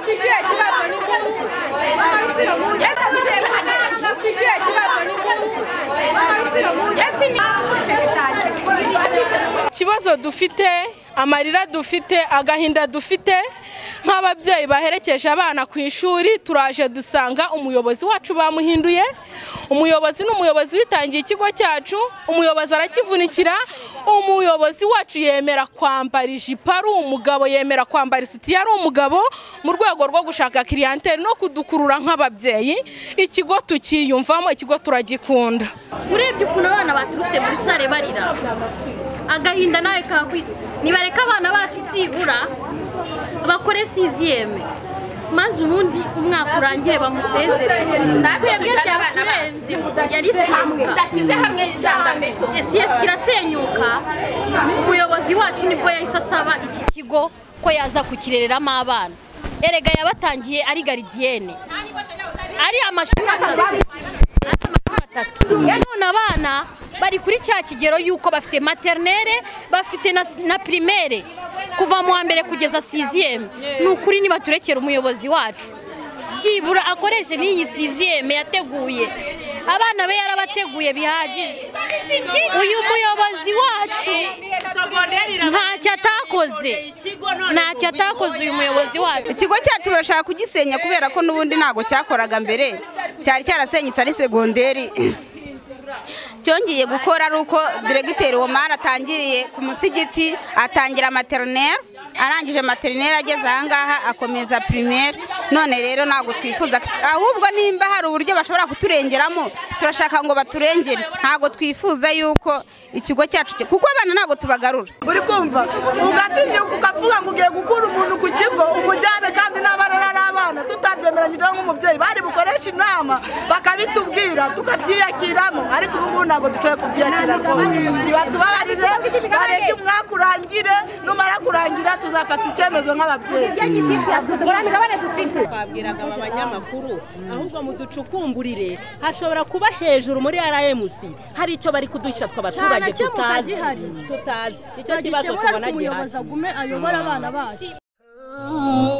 Mufite ikihe kibazo n'impunzi? Mufite ikihe kibazo n'impunzi? Ikibazo dufite, amarira dufite, agahinda dufite nk'ababyeyi baherekeje abana ku ishuri, turaje dusanga umuyobozi wacu bamuhinduye. Umuyobozi ni umuyobozi witangiye ikigo cyacu, umuyobozi arakivunikira, umuyobozi wacu yemera kwambara ijipo ari umugabo, yemera kwambara isutiya ari umugabo, mu rwego rwo gushaka clientele no kudukurura nk'ababyeyi. Ikigo tukiyumvamo, ikigo turagikunda. Urebye ukuntu abana baturutse muri sare barira, agahinda nawe kakwica. Nibareka abana bacu byibura bakore 6e, maze ubundi umwaka urangire bamusezere. Twebwe byaturenze, yari CSK irasenyuka. Umuyobozi wacu nibwo yahise asaba iki kigo ko yaza kukirereramo abana. Erega yabatangiye ari gardienne, ari amashuri atatu. None abana bari kuri cya kigero yuko bafite maternelle, bafite na primaire, kuva mu wa mbere kugeza 6e. Ni ukuri nibaturekera umuyobozi wacu byibura akoreshe n'iyi 6e yateguye, abana be yarabateguye bihagije. Uyu muyobozi wacu ntacyo atakoze, ntacyo atakoze uyu muyobozi wacu. Ikigo cyacu barashaka kugisenya kubera ko n'ubundi ntago cyakoraga mbere, cyari cyarasenyutse ari segonderi. Cyongeye gukora ari uko diregiteri Omar atangiriye ku musigiti, atangira maternelle, arangije maternelle ageze aha ngaha akomeza primaire. None rero ntabwo twifuza, ahubwo nimba hari uburyo bashobora kuturengeramo turashaka ngo baturengere. Ntabwo twifuza yuko ikigo cyacu, kuko abana ntabwo tubagarura. Uri kumva ugatinyuka ukavuga ngo ugiye gukura umuntu ku kigo umujyane, kandi n'abarera n'abana tutabyemeranyije nk'umubyeyi, bari bukoresha inama bakabitubwira tukabyiyakiramo, ariko ubu ngubu ntabwo dushoboye kubyiyakira rwose. Nibatubabarire, bareke umwaka urangire, numara kurangira tuzafata icyemezo nk'ababyeyi. Twabwiraga abanyamakuru ahubwo muducukumburire, hashobora kuba hejuru muri RMC hari icyo bari kuduhisha tw'abaturage tutazi. Icyo kibazo tubona gihari. Ayobora abana bacu.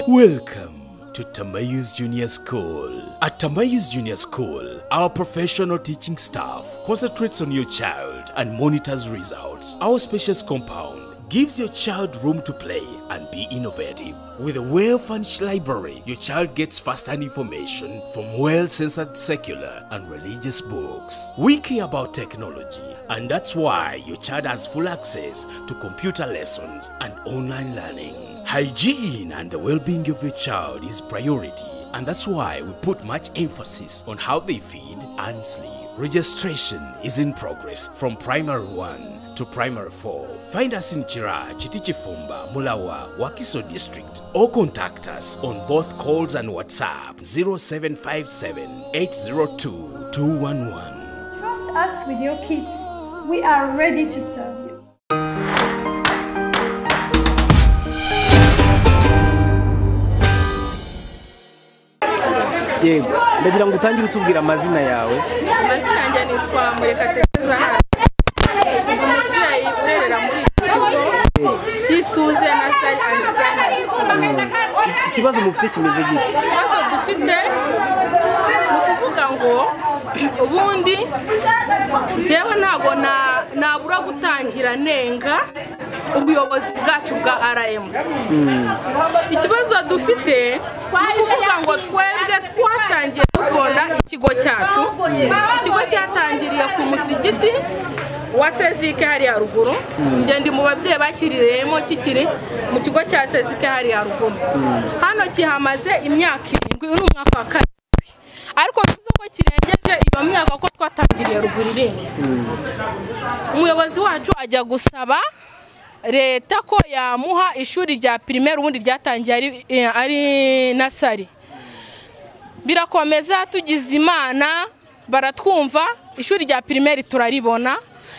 Welcome to Tamayouz Junior School. At Tamayouz Junior School, our professional teaching staff concentrates on your child and monitors results. Our spacious compound gives your child room to play and be innovative. With a well-furnished library, your child gets first-hand information from well-censored secular and religious books. We care about technology, and that's why your child has full access to computer lessons and online learning. Hygiene and the well-being of your child is priority, and that's why we put much emphasis on how they feed and sleep. Registration is in progress from primary 1 to primary 4. Find us in Chira, Chitichifumba, Mulawa, Wakiso District, or contact us on both calls and WhatsApp 0757 802 211. Trust us with your kids. We are ready to serve you. Yego, ndagira ngo utangire utubwira amazina yawe. Amazina yanjye nitwa Murekatete Zahara. Umubyeyi urerera muri iki kigo cy'Ituze Nursery and Primary School. Iki kibazo mufite kimeze gite? Ikibazo dufite ni ukuvuga ngo ubundi njyewe ntabwo nabura gutangira nenga ubuyobozi bwacu bwa RMC. Ikibazo dufite ni ukuvuga ngo twebwe twatangiye dufonda ikigo cyacu. Ikigo cyatangiriye ku musigiti wa Sezike hariya ruguru. Njye ndi mu babyeyi bakirireyemo kikiri mu kigo cya Sezike hariya ruguru. Hano kihamaze imyaka 7, uyu ni umwaka wa 2. Ariko bivuze ko kirengeje iyo myaka ko twatangiriye ruguru iriya. Umuyobozi wacu ajya gusaba leta ko yamuha ishuri rya primaire, ubundi ryatangiye ari nasari. Birakomeza, tugize Imana baratwumva, ishuri rya primaire turaribona.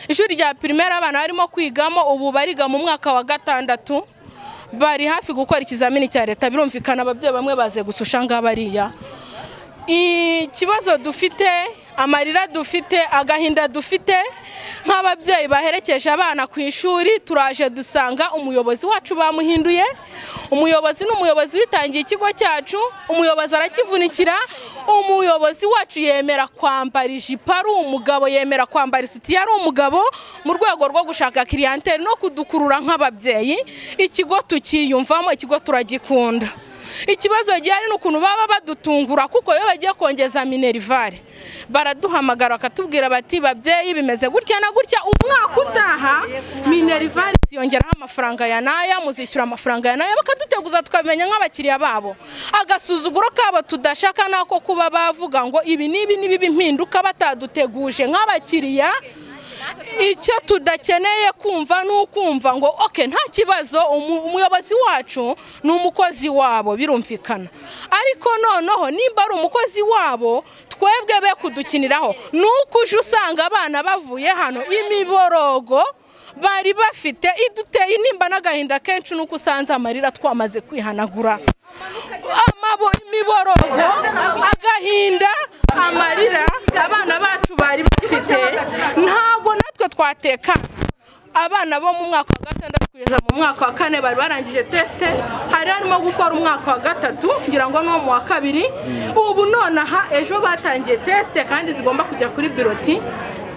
Ishuri rya primaire abana barimo kwigamo ubu bariga mu mwaka wa 6, bari hafi gukora ikizamini cya leta. Birumvikana ababyeyi bamwe baze gususha ngabariya. Ikibazo dufite, Amarira dufite, agahinda dufite nk'ababyeyi baherekeje abana ku ishuri, turaje dusanga umuyobozi wacu bamuhinduye. Umuyobozi ni umuyobozi witangiye ikigo cyacu, umuyobozi arakivunikira, umuyobozi wacu yemera kwambara ijipo ari umugabo, yemera kwambara isutiya ari umugabo, mu rwego rwo gushaka clientele no kudukurura nk'ababyeyi. Ikigo tukiyumvamo, ikigo turagikunda. Ikibazo gihari ni ukuntu baba badutungura, kuko iyo bagiye kongeza minerivare baraduhamagara bakatubwira bati babyeyi bimeze gutya na gutya, umwaka utaha minerivare ziyongeraho amafaranga ya naya, muzishyura amafaranga ya naya, bakaduteguza tukamenya nk'abakiriya babo. Agasuzuguro kabo tudashaka nako kuba bavuga ngo ibi n'ibi n'ibi impinduka bataduteguje nk'abakiriya. Icyo tudakeneye kumva ni ukumva ngo okay nta kibazo, umuyobozi wacu ni umukozi wabo, birumvikana, ariko noneho nimba ari umukozi wabo twebwe be kudukiniraho. Nuko uje usanga abana bavuye hano imiborogo bari bafite iduteye intimba n'agahinda kenshi, nuko usanze amarira twamaze kwihanagura, imiborogo, agahinda, amarira abana bacu bari bafite, ntabwo natwe twateka. Abana bo mu mwaka wa 6 kugeza mu mwaka wa 4 bari barangije teste, hari harimo gukora umwaka wa 3 kugira ngo no mu wa 2. Ubu nonaha ejo batangiye teste kandi zigomba kujya kuri biroti.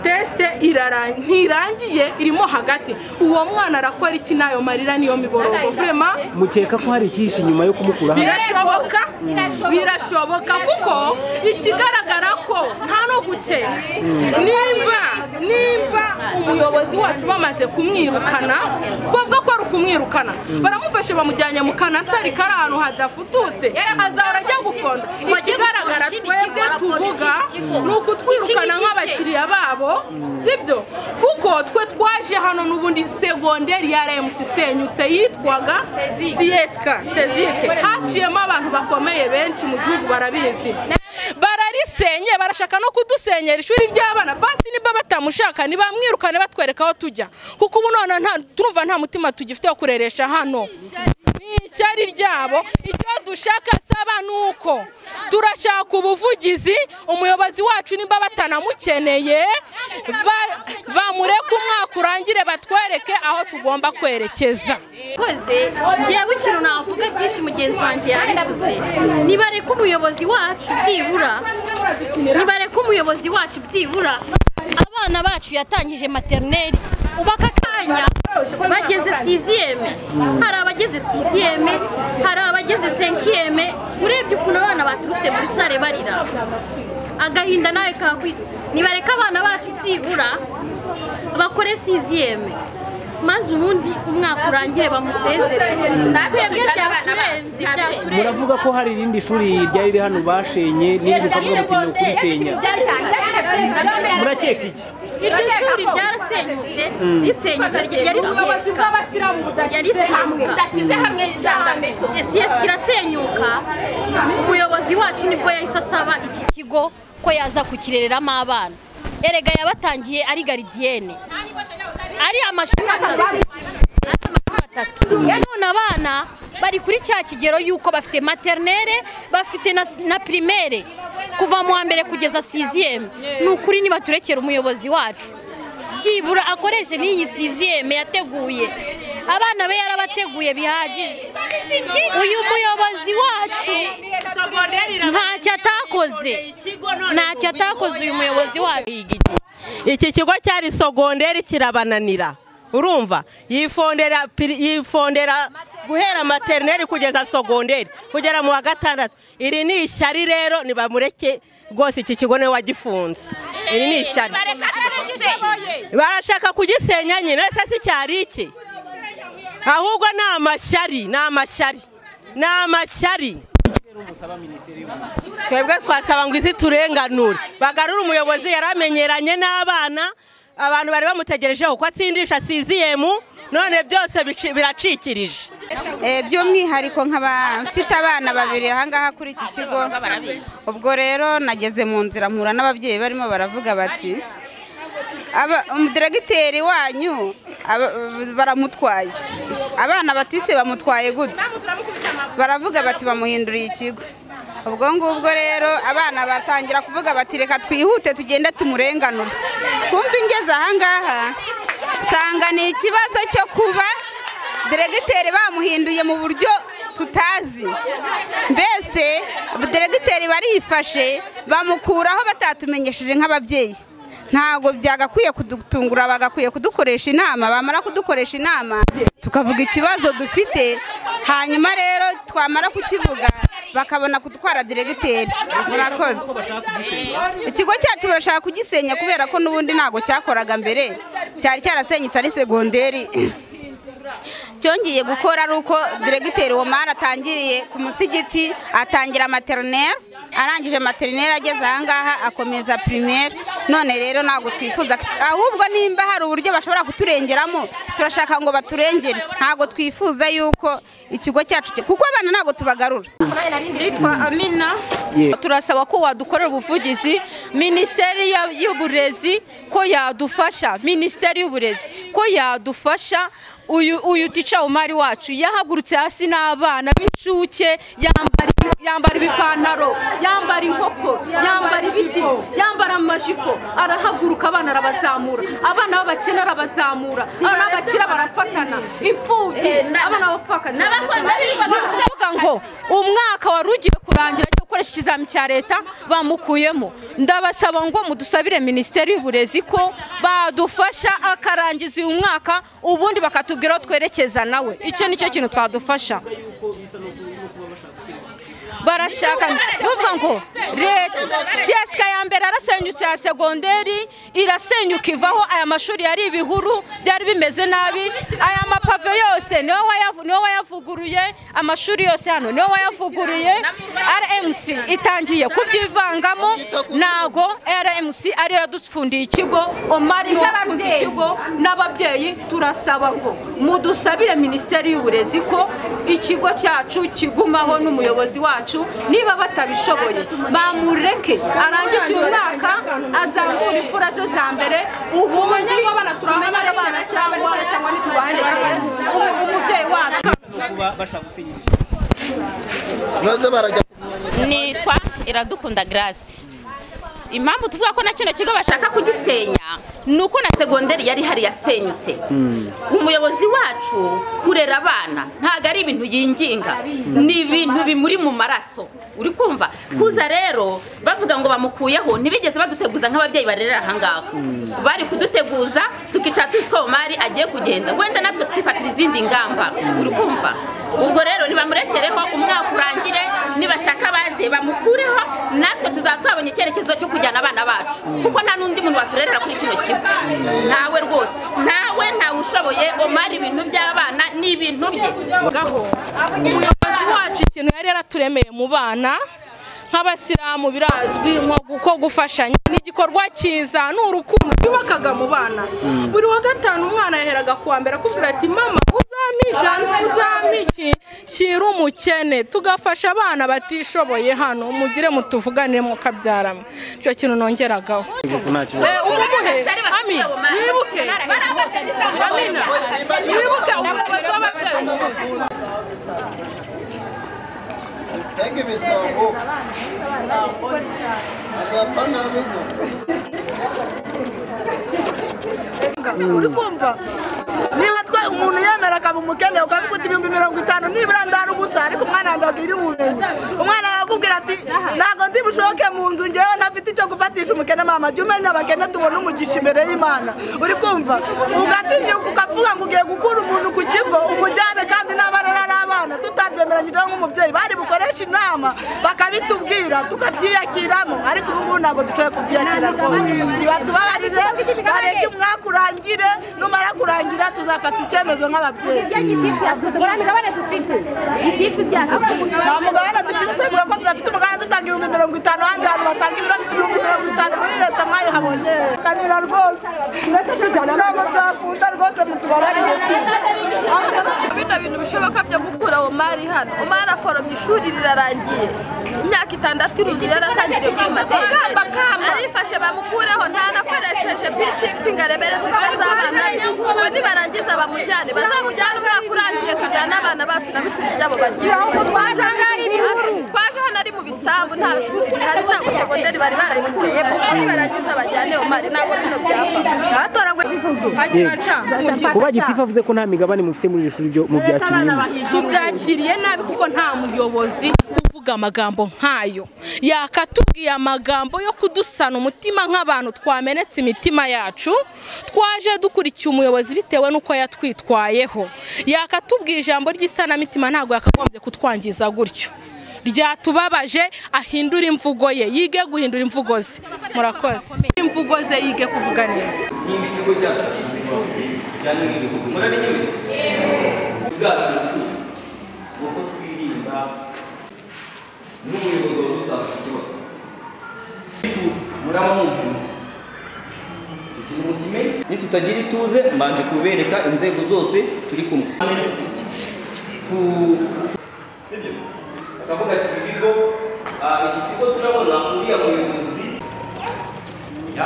Teste ntirangiye, irimo hagati. Uwo mwana arakora iki nayo marira niyo miborogo? Vraiment mukeka ko hari ikihishe inyuma yo kumukura hano? Birashoboka, birashoboka, kuko ikigaragara ko nta no gukeka. Nimba umuyobozi wacu bamaze kumwirukana, twavuga ko ari kumwirukana, baramufashe bamujyanye mu kanasari kari ahantu hadafututse, azahora ajya gufonda. Ikigaragara twebwe tuvuga ni ukutwirukana nk'abakiriya babo, sibyo? Kuko twe twaje hano n'ubundi segonderi ya RMC senyutse yitwaga CSK Sezike, haciyemo abantu bakomeye benshi mu gihugu barabizi, bararisenye, barashaka no kudusenyera ishuri ry'abana. Basi niba batamushaka nibamwirukane batwereka aho tujya, kuko ubu none turumva nta mutima tugifite wo kureresha hano. Ni ishyari ryabo. Icyo dushaka saba nuko turashaka ubuvugizi, umuyobozi wacu nimba batanamukeneye bamureke umwaka urangire batwereke aho tugomba kwerekeza. Koze ngewe ikintu navuga byinshi mugenzi wanjye yabivuze, nibareke umuyobozi wacu byibura, nibareke umuyobozi wacu byibura abana bacu yatangije maternelle ubaka kanya bageze 6e, hari abageze 6e, hari abageze 5e. Urebye ukuntu abana baturutse muri sare barira, agahinda nawe kakwica. Nibareke abana bacu byibura bakore 6e, maze ubundi umwaka urangire bamusezere. Twebwe byaturenze. Muravuga ko hari irindi shuri ryari riri hano bashenye n'ibindi bikorwa mukeneye kurisenya, murakeka iki? Iryo shuri ryarasenyutse, risenyutse yari CSK, yari CSK irasenyuka. Umuyobozi wacu nibwo yahise asaba iki kigo ko yaza kukirereramo abana. Erega yabatangiye ari gardienne, ari amashuri atatu. None abana bari kuri cya kigero yuko bafite maternelle, bafite na primaire kuva mu wa mbere kugeza 6e. Ni ukuri nibaturekera umuyobozi wacu byibura akoreshe n'iyi 6e yateguye, abana be yarabateguye bihagije. Uyu muyobozi wacu ntacyo atakoze, ntacyo atakoze uyu muyobozi wacu. Iki kigo cyari sogonderi kirabananira, urumva yifondera guhera maternelle kugeza sogonderi kugera mu wa 6. Iri ni ishyari rero, nibamureke rwose iki kigo ne wagifunze. Iri ni ishyari, barashaka kugisenya nyine. Ese si cyari iki? Ahubwo ni amashyari, ni amashyari, ni amashyari. Twebwe twasaba ngo izi turenganure, bagarure umuyobozi yaramenyeranye n'abana, abantu bari bamutegerejeho ko atsindisha 6e, none byose biracikirije. By'umwihariko nkaba mfite abana babiri ahangaha kuri iki kigo. Ubwo rero nageze mu nzira mpura n'ababyeyi barimo baravuga bati umudiregiteri wanyu baramutwaye, abana batise bamutwaye gute? Baravuga bati bamuhinduriye ikigo. Ubwo ngubwo rero abana batangira kuvuga bati reka twihute tugende tumurenganure. Kumbe ingeze ahangaha nsanga ni ikibazo cyo kuba diregiteri bamuhinduye mu buryo tutazi. Mbese diregiteri barifashe bamukuraho batatumenyesheje nk'ababyeyi. Ntago byagakwiye kudutungura, bagakwiye kudukoresha inama. Bamara kudukoresha inama tukavuga ikibazo dufite, hanyuma rero twamara kukivuga bakabona kutwara diregiteri. Murakoze. Ikigo cyacu barashaka kugisenya kubera ko n'ubundi ntago cyakoraga mbere, cyari cyarasenyutse ari segonderi. Cyongeye gukora ari uko diregiteri Omar atangiriye ku musigiti, atangira maternelle, arangije maternelle ageze ahangaha akomeza primaire. None rero ntago twifuza, ahubwo nimba hari uburyo bashobora kuturengeramo turashaka ngo baturengere. Ntago twifuza yuko ikigo cyacu, kuko abana ntago tubagarura. Nitwa Amina. Turasaba ko wadukorera ubuvugizi, Minisiteri y'Uburezi ko yadufasha, Minisiteri y'Uburezi ko yadufasha. Uyu tica Omar wacu yahagurutse hasi n'abana b'incuke, yambara ibipantaro, yambara inkoko, yambara ibiki, yambara amajipo, arahaguruka abana arabazamura, abana b'abakene arabazamura, abana b'abakire barafatana, imfubyi, abana b'abapfakazi. Kuvuga ngo umwaka wari ugiye kurangira cyo gukoresha ikizami cya leta bamukuyemo. Ndabasaba ngo mudusabire Minisiteri y'Uburezi ko badufasha akarangiza uyu mwaka, ubundi bakatubwira aho twerekeza nawe. Icyo nicyo kintu twadufasha. Barashaka nuvuga ngo leta CSK ya mbere arasenyutse, ya segonderi irasenyuka ivaho. Aya mashuri yari ibihuru byari bimeze nabi, aya mapave yose niwe wayavuguruye, amashuri yose hano niwe wayavuguruye. RMC itangiye kubyivangamo, nago RMC ariyo yadupfundiye ikigo, Omar niwe wafunze ikigo n'ababyeyi. Turasaba ngo mudusabire Minisiteri y'Uburezi ko ikigo cyacu kigumaho n'umuyobozi wacu. Niba batabishoboye bamureke arangize uyu mwaka, azamura imfura ze za mbere, ubundi tumenye abana turabarekera cyangwa ntitubaherekere. Umubyeyi wacu nitwa Iradukunda Grace. Impamvu tuvuga ko na kino kigo bashaka kugisenya nuko na segonderi yari hari yasenyutse. Umuyobozi wacu kurera abana ntago ari ibintu yinginga, ni ibintu bimuri mu maraso. Uri kumva kuza rero bavuga ngo bamukuyeho, ntibigeze baduteguza nk'ababyeyi barerera ahangaha. Bari kuduteguza tukicara tuzi ko Omar agiye kugenda, wenda natwe tukifatira izindi ngamba. Uri kumva? Ubwo rero nibamurekereho umwaka urangire, nibashaka baze bamukureho, natwe tuzatwabonye icyerekezo cyo kujyana abana bacu, kuko nta n'undi muntu waturerera kuri kino kigo. Ntawe rwose, ntawe ushoboye. Omar ibintu by'abana ni ibintu bye. Umuyobozi wacu ikintu yari yaraturemeye mu bana nk'abasilamu birazwi nko gufashanya, ni igikorwa cyiza, ni urukundo yubakaga mu bana. Buri wa gatanu umwana yaheraga kuwa mbere akubwira ati mama uzampa ijana, uzampa iki, shyira umukene. Tugafasha abana batishoboye hano, mugire mutuvuganire mukabyaramo. Icyo kintu nongeragaho. Umumuhe Ami, wibuke Amina, wibuke umuyobozi w'ababyeyi. Uri kumva niba twe umuntu yemera akaba umukene ukavuga uti 50,000 nibura ndara ubusa, ariko umwana wanjye agira ubumenyi. Umwana akakubwira ati ntago ndi bushoke mu nzu ngewe ntafite icyo gufatisha umukene, mama jya umenya abakene tubone umugisha imbere y'Imana. Uri kumva ugatinyuka ukavuga ngo ugiye gukura umuntu ku kigo umujyane, kandi n'abarera ari abana tutabyemeranyije nk'umubyeyi. Bari bukoresha inama bakabitubwira tukabyiyakiramo, ariko ubu ngubu ntabwo dushoboye kubyiyakira rwose. Ntibatubabarire, bareke umwaka urangire, numara kurangira tuzafata icyemezo nk'ababyeyi. Nta mugabane dufite, tuvuga ko tudafite umugabane, dutanga 50,000, ahandi hantu batanga 50,000 muri leta mwayihabonye. Kanira rwose, ntabwo byakunda rwose, mutubabarire. Bino bintu bishoboka byo gukura Omar hano. Omar aforomye ishuri rirarangiye, imyaka 6 iruzuye yaratangiriye muri maternelle, arifashe bamukureho, ntanakoresheje P6 ngo arebere zikora z'abana be. Ngo nibarangiza bamujyane, bazamujyane umwaka urangiye, tujyane abana bacu nabo ishuri ryabo bagiye. Twaje hano ari mu bisambu. nta shuri rihari, ntabwo segonderi bari barayikuyemo, nibarangiza bajyane Omari, ntabwo bino byapfa. Kuba gitifu avuze ko nta migabane mufite muri iri shuri byo mubyakiriye? Tubyakiriye nabi kuko nta muyobozi uvuga amagambo nkayo. Yakatubwiye amagambo yo kudusana umutima nk'abantu twamenetse imitima yacu, twaje dukurikiye umuyobozi bitewe n'uko yatwitwayeho. Yakatubwiye ijambo ry'isanamitima, ntabwo yakagombye kutwangiza gutyo. Ryatubabaje, ahindura imvugo ye, yige guhindura imvugo ze. Murakoze. Imvugo ze yige kuvuga neza. Nimba ikigo cyacu cyitwa cyane n'ubuyobozi murabinyumva bwacu uko twirinda n'umuyobozi wabusanzwe ikibazo muraba mumpunzi ikintu mukimenye. Nitutagira ituze mbanje kubereka inzego zose turi kumwe sibyo akavuga ati ibigo iki kigo turabona uriya muyobozi ya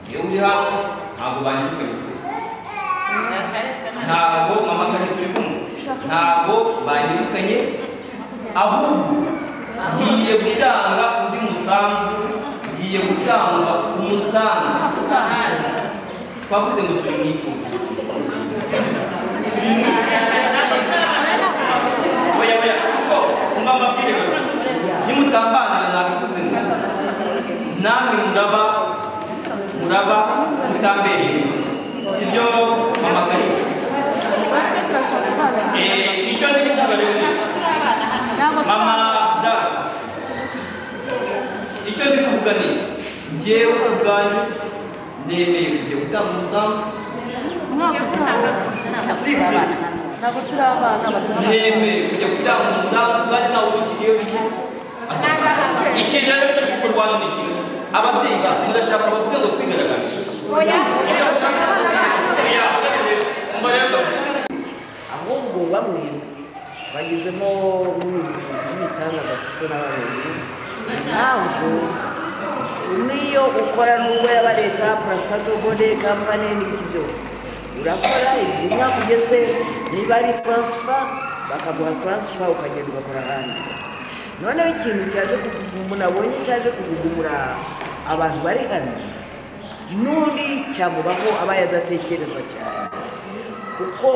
iyo uri hano ntabwo banyirukanye rwose, ntabwo mama kandi turi kumwe, ntabwo banyirukanye, ahubwo ngiye gutanga undi musanzu, ngiye gutanga umusanzu. Twavuze ngo turi mwifuza oya oya, kuko umva mbabwire gato, nimutambanira nabivuze ngo namwe muraba mutambereye, sibyo mama kari? Icyo ndi kuvuga rero ni mama da, icyo ndi kuvuga ni iki, njyewe ubwanjye nemeye kujya gutanga umusanzu. Please please, nemeye kujya gutanga umusanzu kandi ntawe ubikiriye bike. Iki rero cyo gukorwa hano ni iki, ababyeyi murashaka bavuge ngo twigaragaje? Ahubwo bamwe bagizemo n'ibitangaza dusa n'ababonye impamvu niyo ukora n'ubwo yaba leta parastato bode kampani n'ibiki byose urakora igihe umwaka ugeze, niba ari taransifa bakaguha taransifa ukagenda ugakora ahandi. Noneho ikintu cyaje umuntu abonye cyaje kugugumura abantu bari hano n'undi cyamubaho aba yadatekereza cyane, kuko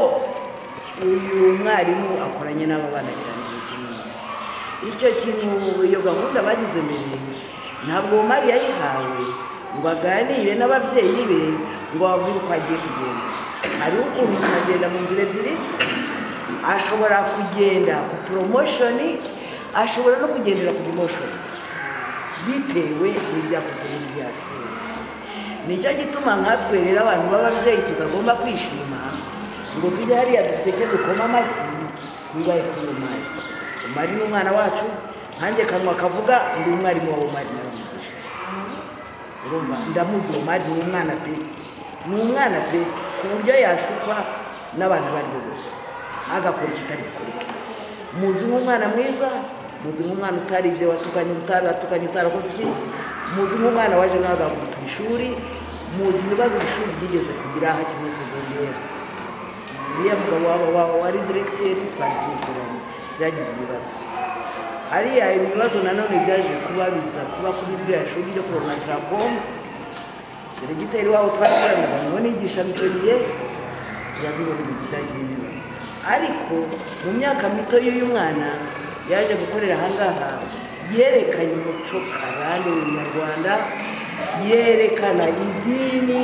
uyu mwarimu akoranye n'aba bana cyane igihe kinini. Icyo kintu iyo gahunda bagize mbere ntabwo Omari yayihawe ngo aganire n'ababyeyi be ngo ababwire uko agiye kugenda. Hariho ukuntu umuntu agenda mu nzira ebyiri, ashobora kugenda ku poromoshoni, ashobora no kugendera ku demotion bitewe n'ibyakozwe n'ibyatewe. Nicyo gituma nkatwe rero abantu b'ababyeyi tutagomba kwishima ngo tujye hariya duseke dukoma amashyi bibaye kuri Omari. Omari ni umwana wacu, nkanjye kanwa kavuga ndi umwarimu wa Omari naramwigishije. Urumva ndamuzi Omari ni umwana pe, ni umwana pe ku buryo yashukwa n'abantu abo ari bo bose agakora ikitari bukoreke. Muzi nk'umwana mwiza, muzi nk'umwana utari ibyo watukanye, utaratukanye, utarakoze iki, muzi nk'umwana waje nawe agahagurutsa ishuri, muzi ibibazo ishuri ryigeze kugira hakiri muri segonderi. Uriya mugabo wari diregiteri twari tumuseranye byagize ibibazo. Hariya ibibazo nanone byaje kuba biza kuba kuri ririya shuri ryo korona Tracom, diregiteri wabo twakoranaga niwe nigisha icyo gihe, turabibona ibintu byagiye biba. Ariko mu myaka mito y'uyu mwana yaje gukorera ahangaha, yerekanye umuco karande w'Umunyarwanda, yerekana idini,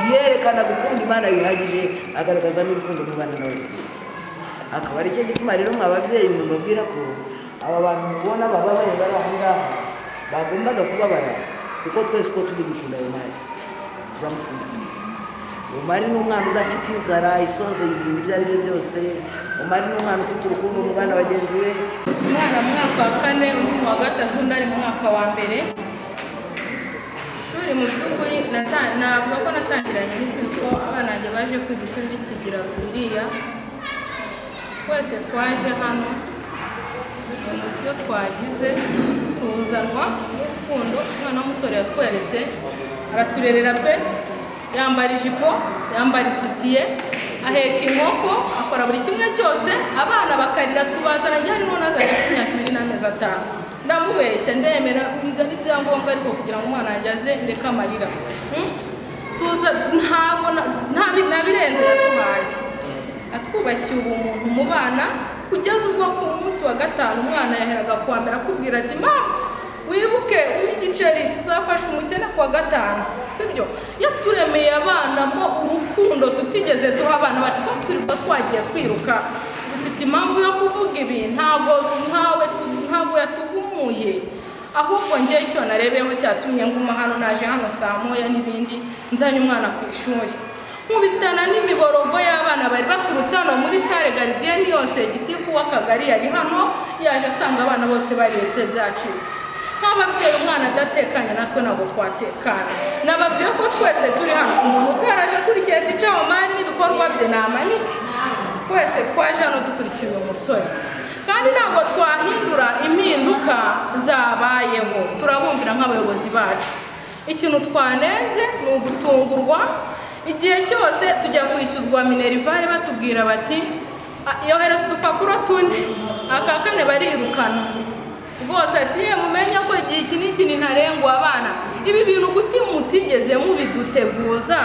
yerekana gukunda Imana bihagije, agaragaza n'urukundo mu bana n'ababyeyi. Akaba ari cyo gituma rero mwa babyeyi mubabwira ko aba bantu mubona bababaye bari aho ngaha bagombaga kubabara, kuko twese uko turi dukunda Omari, turamukunda. Omari ni umwana udafite inzara isonzeye ibintu ibyo ari byo byose. Omari ni umwana ufite urukundo mu bana bagenzi be. Umwana mu mwaka wa kane, undi mu wa gatatu, undi ari mu mwaka wa mbere. Ishuri mu by'ukuri navuga ko natangiranye n'ishuri ko abana banjye baje kwiga ishuri rikigira buriya. Twese twaje hano emosiyo twagize tuzanwa n'urukundo umwana w'umusore yatweretse, araturerera pe, yambara ijipo, yambara isutiye, aheka inkoko, akora buri kimwe cyose, abana bakarira tubazana njye harimo n'azanye afite imyaka 2 n'amezi 5. Ndamubwira Ndakubeshya ndemera niga n'ibyangombwa ariko kugira ngo umwana wanjye aze ndeke amarira. Tuza ntabwo ntabirenze yatuhaye, atwubakiye ubumuntu mu bana kugeza ubwo ku munsi wa 5 umwana yaheraga kuwa mbere akubwira ati ma wibuke umpe igiceri tuzafasha umukene kuwa 5, sibyo? Yaturemeye abana mo urukundo tutigeze duha abana bacu ko turiho twagiye kwiruka. Dufite impamvu yo kuvuga ibi, ntabwo yatugumuye, ahubwo njye icyo narebeho cyatumye nguma hano, naje hano saa 1 n'ibindi nzanye umwana ku ishuri, nkubitana n'imiborogo y'abana bari baturutse hano muri sale garidiyeni yose. Gitifu w'akagari yari hano yaje asanga abana bose barebye byacitse. Nk'ababyeyi umwana adatekanye natwe ntabwo twatekana. Nababwiye ko twese turi hano, umuntu utaraje akurikiye Tica Omari n'ibikorwa bye ni amanike. Twese twaje hano dukurikiye uyu musore, kandi ntabwo twahindura impinduka zabayeho, turabumvira nk'abayobozi bacu. Ikintu twanenze ni ugutungurwa igihe cyose tujya kwishyuzwa minerivare batubwira bati yohereza udupapuro 4, aka 4 barirukana rwose, ati mumenye ko igihe iki n'iki ntarengwa abana. Ibi bintu kuki mutigeze mubiduteguza?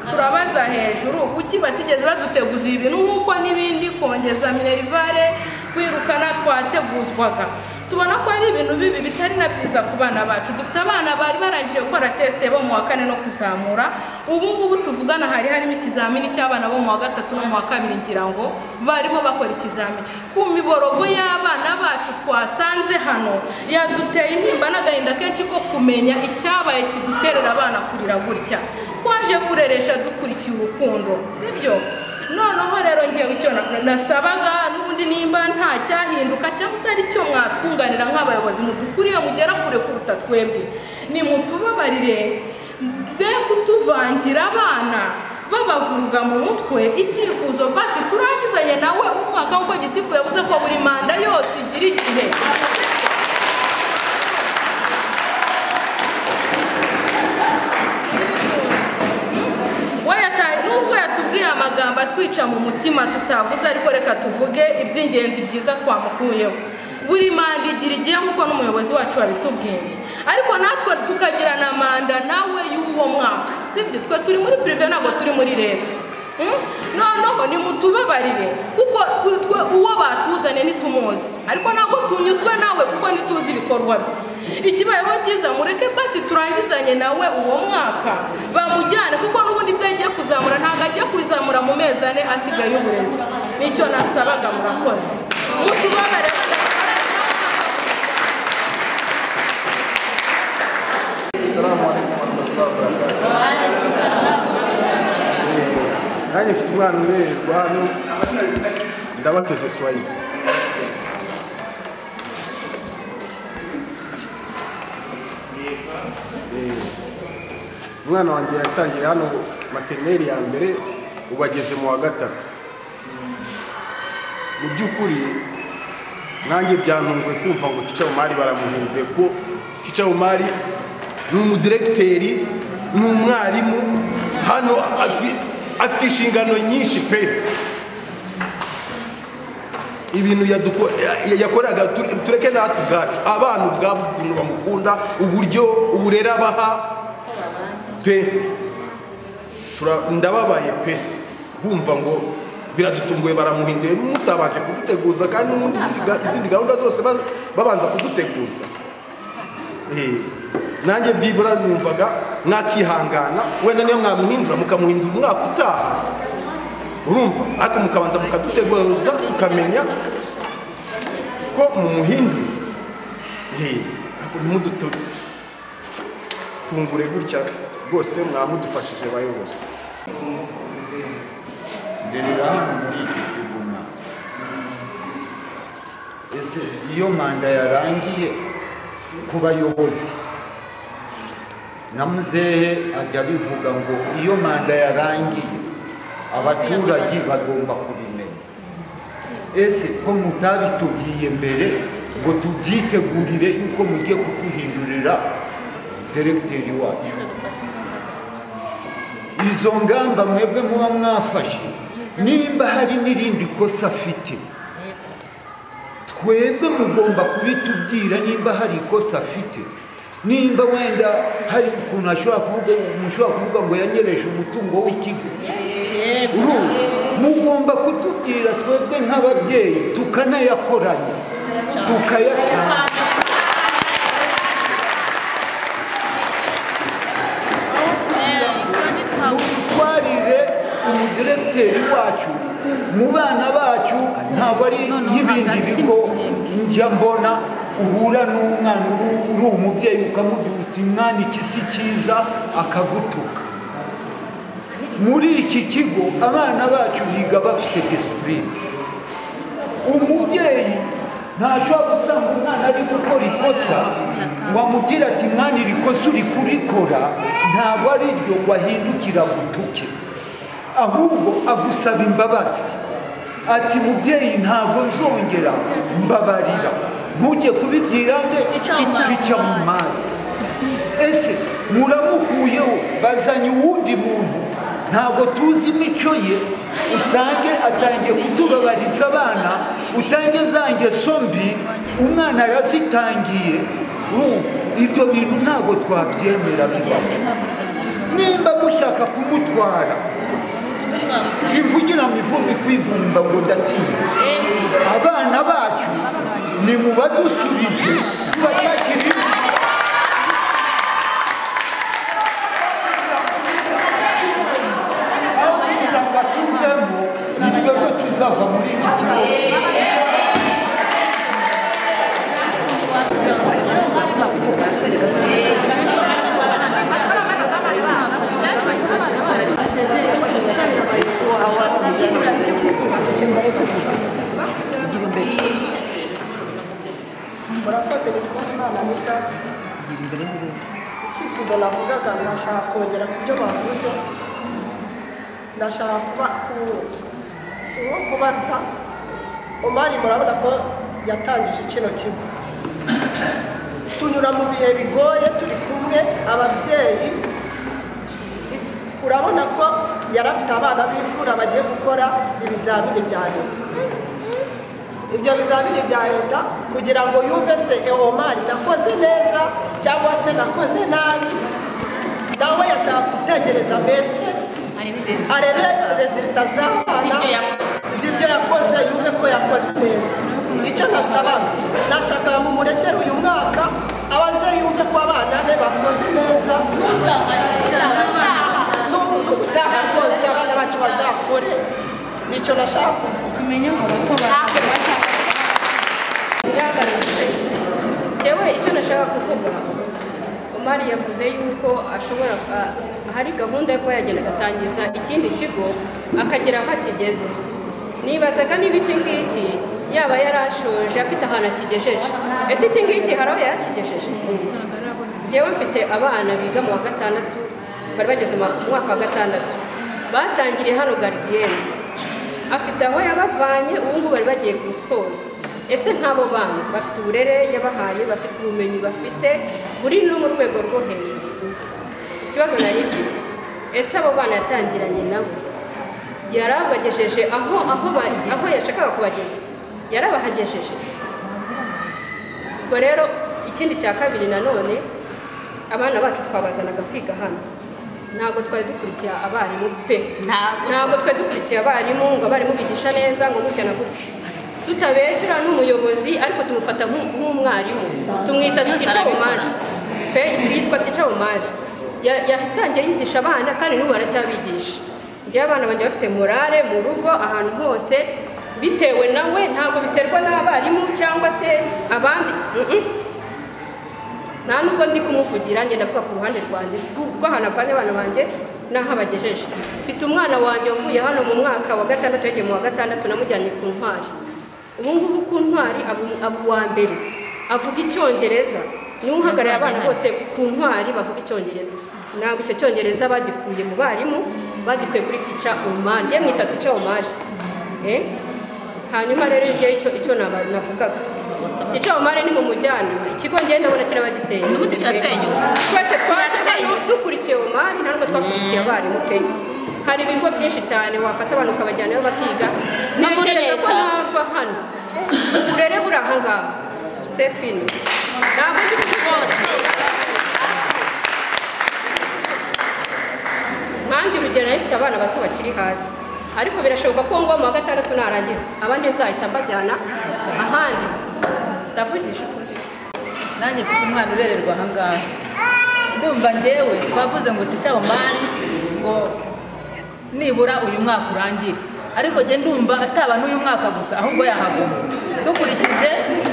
Turabaza hejuru kuki batigeze baduteguza ibi bintu nk'uko n'ibindi kongeza minerivare kwirukana twateguzwaga. Tubona ko ari ibintu bibi bitari na byiza ku bana bacu. Dufite abana bari barangije gukora test bo mu wa 4 no kuzamura, ubu ngubu tuvugana hari harimo ikizamini cy'abana bo mu wa 3 no mu wa 2, ngira ngo barimo bakora ikizamini. Ku miborogo y'abana bacu twasanze hano yaduteye intimba n'agahinda kenshi ko kumenya icyabaye kiduterera abana kurira gutya. Twaje kureresha dukurikiye urukundo, sibyo? Noneho rero ngiye icyo nasabaga n'ubundi nimba nta cyahinduka cyangwa se ari cyo mwatwunganira nk'abayobozi mudukuriye mugera kure kuruta twebwe, ni mutubabarire twe kutuvangira abana babavuruga mu mutwe. Icyifuzo basi turangizanye nawe umwaka nk'uko Gitifu yavuze ko buri manda yose igira igihe. Nubwo yatubwiye amagambo atwica mu mutima tutavuze, ariko reka tuvuge iby'ingenzi byiza twamukuyeho. Buri manda igira igihe nk'uko n'umuyobozi wacu wabitubwiye, ariko natwe tukagira na manda nawe y'uwo mwaka, sibyo? Twe turi muri prive ntabwo turi muri leta. Noneho nimutubabarire kuko twe uwo batuzane ntitumuzi, ariko ntabwo tunyuzwe nawe kuko ntituzi ibikorwa bye. Ikibayeho cyiza mureke basi turangizanye nawe uwo mwaka bamujyane, kuko n'ubundi ibyo agiye kuzamura ntabwo agiye kubizamura mu mezi 4 asigaye y'uburezi. Nicyo nasabaga, murakoze. Mutubabarire. Assalamu alaikum warahmatullahi wabarakatuh. Nanjye mfite umwana urererwa hano, ndabateze Swahili. Umwana wanjye yatangiye hano maternelle ya mbere, ubu ageze mu wa 3. Mu by'ukuri nanjye byantunguye kumva ngo Tica Omari baramuhinduye, ko Tica Omari ni umudiregiteri, ni umwarimu hano, afite inshingano nyinshi pe. Ibintu yakoraga tureke natwe ubwacu, abana ubwabo ukuntu bamukunda, uburyo uburere abaha pe, ndababaye pe kumva ngo biradutunguye baramuhinduye mutabanje kuduteguza, kandi n'ubundi izindi gahunda zose babanza kuduteguza. Nanjye byibura numvaga mwakihangana, wenda niyo mwamuhindura mukamuhindura umwaka utaha, urumva, ariko mukabanza mukaduteguza tukamenya ko mumuhinduye. Ariko ntimudutungure gutya rwose, mwamudufashije bayobozi. Nderera hano muri iki kiguma, ese iyo manda yarangiye ku bayobozi na muzehe ajya bivuga ngo iyo manda yarangiye abaturage bagomba kubimenya. Ese ko mutabitubwiye mbere ngo tubyitegurire yuko mugiye kutuhindurira diregiteri wacu? Izo ngamba mwebwe muba mwafashe, nimba hari n'irindi kosa afite Twebwe mugomba kubitubwira nimba hari ikosa afite, nimba wenda hari ukuntu ashobora kuvuga, mushobora kuvuga ngo yanyereje umutungo w'ikigo. Mugomba kutubwira twebwe nk'ababyeyi, tukanayakoranya tukayatanga. Mudutwarire umudiregiteri wacu mu bana bacu, ntabwo ari nk'ibindi bigo njya mbona uhura n'umwana uri umubyeyi ukamubwira uti mwana iki si cyiza, akagutuka. Muri iki kigo abana bacu biga bafite disipurine. Umubyeyi ntashobora gusanga umwana ari gukora ikosa ngo amubwire ati mwana iri kosa uri kurikora ntabwo ari ryo, ngo ahindukire agutuke, ahubwo agusaba imbabazi ati mubyeyi ntabwo nzongera, mbabarira. Ntujye kubibwira nde? Tica Omari. Ese muramukuyeho bazanye uwundi muntu ntabwo tuzi imico ye, usange atangiye kutubabariza abana, utange za ngeso mbi, umwana arazitangiye. Ibyo bintu ntabwo twabyemera bibaho. Nimba mushaka kumutwara, simvugira mivumbi kwivumba ngo ndatinya. Abana bacu ni mubadusubize tubashakire. Aho kugira ngo atuvemo ni twebwe tuzava muri iki kigo. Murakoze. Nitwa Imana Anita. Icyifuzo navugaga, ndashaka kongera ku byo bavuze. Ndashaka kubaza Omari, murabona ko yatangije kino kigo, tunyura mu bihe bigoye turi kumwe ababyeyi. Urabona ko yari afite abana b'imfura bagiye gukora ibizamini bya leta. Ibyo bizamini bya leta kugira ngo yumve se Omari nakoze neza cyangwa se nakoze nabi, nawe yashaka gutegereza mbese arebe rezilita z'abana z'ibyo yakoze, yumve ko yakoze neza. Icyo nasaba, nashaka ngo murekere uyu mwaka abanze yumve ko abana be bakoze neza, n'ubutaha rwose abana bacu bazakore. Nicyo nashaka kuvuga. Jewe icyo nashaka kuvuga, Omari yavuze yuko ashobora, hari gahunda yo kuba yagenda agatangiza ikindi kigo akagera aho akigeze. Nibazaga niba iki ngiki yaba yarashoje afite ahantu akigejeje. Ese iki ngiki hari aho yakigejeje? Jewe mfite abana biga mu wa gatandatu, bari bageze mu mwaka wa gatandatu, batangiriye hano garidiyene, afite aho yabavanye, ubu ngubu bari bagiye gusoza. Ese nk'abo bana bafite uburere yabahaye, bafite ubumenyi bafite buri no mu rwego rwo hejuru. Ikibazo nari mfite, ese abo bana yatangiranye nabo yarabagejeje aho aho yashakaga kubageza? Yarabahagejeje? Ubwo rero ikindi cya kabiri nanone, abana bacu twabazanaga kwiga hano, ntabwo twari dukurikiye abarimu pe, ntabwo twari dukurikiye abarimu ngo abarimu bigisha neza ngo gutya na gutya. Tutabeshyira n'umuyobozi, ariko tumufata nk'umwarimu, tumwita Tica Omari pe, yitwa Tica Omari. Yatangiye yigisha abana kandi n'ubu aracyabigisha. Njyewe abana banjye bafite morale mu rugo ahantu hose, bitewe nawe, ntabwo biterwa n'abarimu cyangwa se abandi. Nta nubwo ndi kumuvugira, njye ndavuga ku ruhande rwanjye rw'ahantu avanye abana banjye n'aho abagejeje. Mfite umwana wanjye wavuye hano mu mwaka wa gatandatu, yagiye mu wa gatandatu, namujyanye ku Ntwari. Ubu ngubu ku Ntwari aba uwa mbere, avuga icyongereza, niwe uhagarariye abana bose ku Ntwari bavuga icyongereza. Ntabwo icyo cyongereza bagikuye mu barimu, bagikuye kuri Tica Omari. Njye mwita Tica Omari. Hanyuma rero ibyo icyo navugaga, Tica Omari ni mu mujyana, ikigo ngenda ndabona kirabagisenya. Twese twaje dukurikiye Omari, ntabwo twakurikiye abarimu pe. Hari ibigo byinshi cyane wafata abantu ukabajyanayo bakiga. Ntekereza ko nava hano Uburere buri aha ngaha sefini ntabwo ndi rwose. Nkange urugero nari abana bato bakiri hasi, ariko birashoboka ko ngo mu wa gatandatu narangiza abandi nzahita mbajyana ahandi. Ndavugisha ukuri. Nanjye mfite umwana urererwa aha ngaha, ndumva ngewe twavuze ngo Teacher Omar ngo nibura uyu mwaka urangire, ariko njye ndumva ataba n'uyu mwaka gusa ahubwo yahaguma. Dukurikije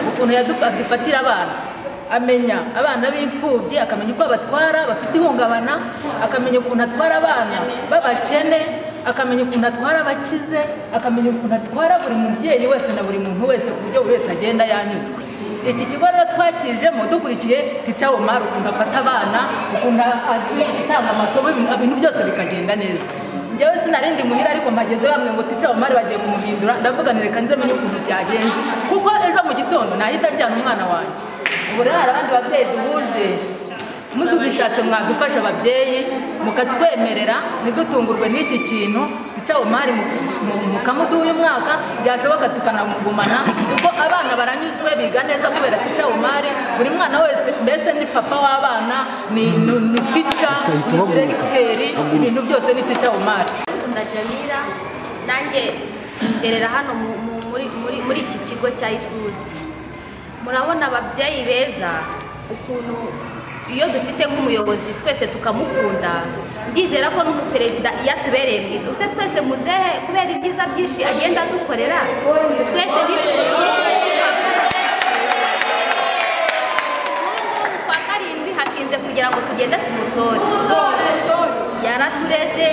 ukuntu yadufatira abana, amenya abana b'imfubyi, akamenya uko abatwara bafite ihungabana, akamenya ukuntu atwara abana b'abakene, akamenya ukuntu atwara abakize, akamenya ukuntu atwara buri mubyeyi wese na buri muntu wese ku buryo buri wese agenda yanyuzwe. Iki kigo rero twakijemo dukurikiye Teacher Omar ukuntu afata abana, ukuntu azi gutanga amasomo, ibintu byose bikagenda neza. Njyewe sinarindi muhira ariko mpageze bamwe ngo Teacher Omar bagiye kumuhindura, ndavuga nti reka nze menye ukuntu byagenze, kuko ejo mu gitondo nahita njyana umwana wanjye. Ubu rero hari abandi babyeyi duhuje, mudubishatse mwadufasha ababyeyi mukatwemerera ntidutungurwe n'iki kintu. Teacher Omar mukamuduha uyu mwaka, byashoboka tukanamugumana, kuko abana baranyuzwe biga neza kubera Teacher Omar. Buri mwana wese mbese ni papa w'abana, ni teacher, ni directeur, ibintu byose ni Teacher Omar. Nkunda Jamila, nanjye nderera hano muri iki kigo cya Ituze. Murabona ababyeyi beza ukuntu iyo dufite nk'umuyobozi twese tukamukunda, ndizera ko n'umuperezida iyo atubereye mwiza, use twese muzehe kubera ibyiza byinshi agenda adukorera, twese ni kwa karindwi hatinze kugira ngo tugende tumutore. Yaratureze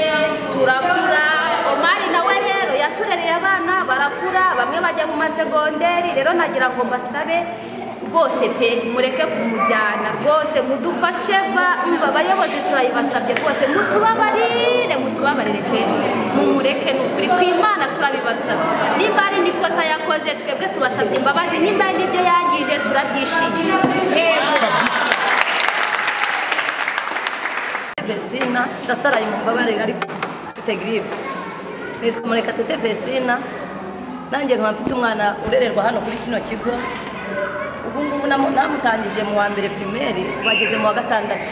turakura. Omar nawe rero yaturereye abana barakura, bamwe bajya mu masegonderi. Rero nagira ngo mbasabe rwose pe, mureke kumujyana rwose, mudufashe umva abayobozi turabibasabye rwose, mutubabarire, mutubabarire pe, mumureke nukuri kw'Imana turabibasabye. Nimba ari nikosa yakoze twebwe tubasabye imbabazi, nimba ari n'ibyo yangije turabyishimiye. Vestina ndasaraye mu mbabarire ariko mfite grippe. Nitwa Murekatete Vestina, nanjye nkaba mfite umwana urererwa hano kuri kino kigo. Ubu ngubu namutangije mu wa mbere primaire, bageze mu wa gatandatu.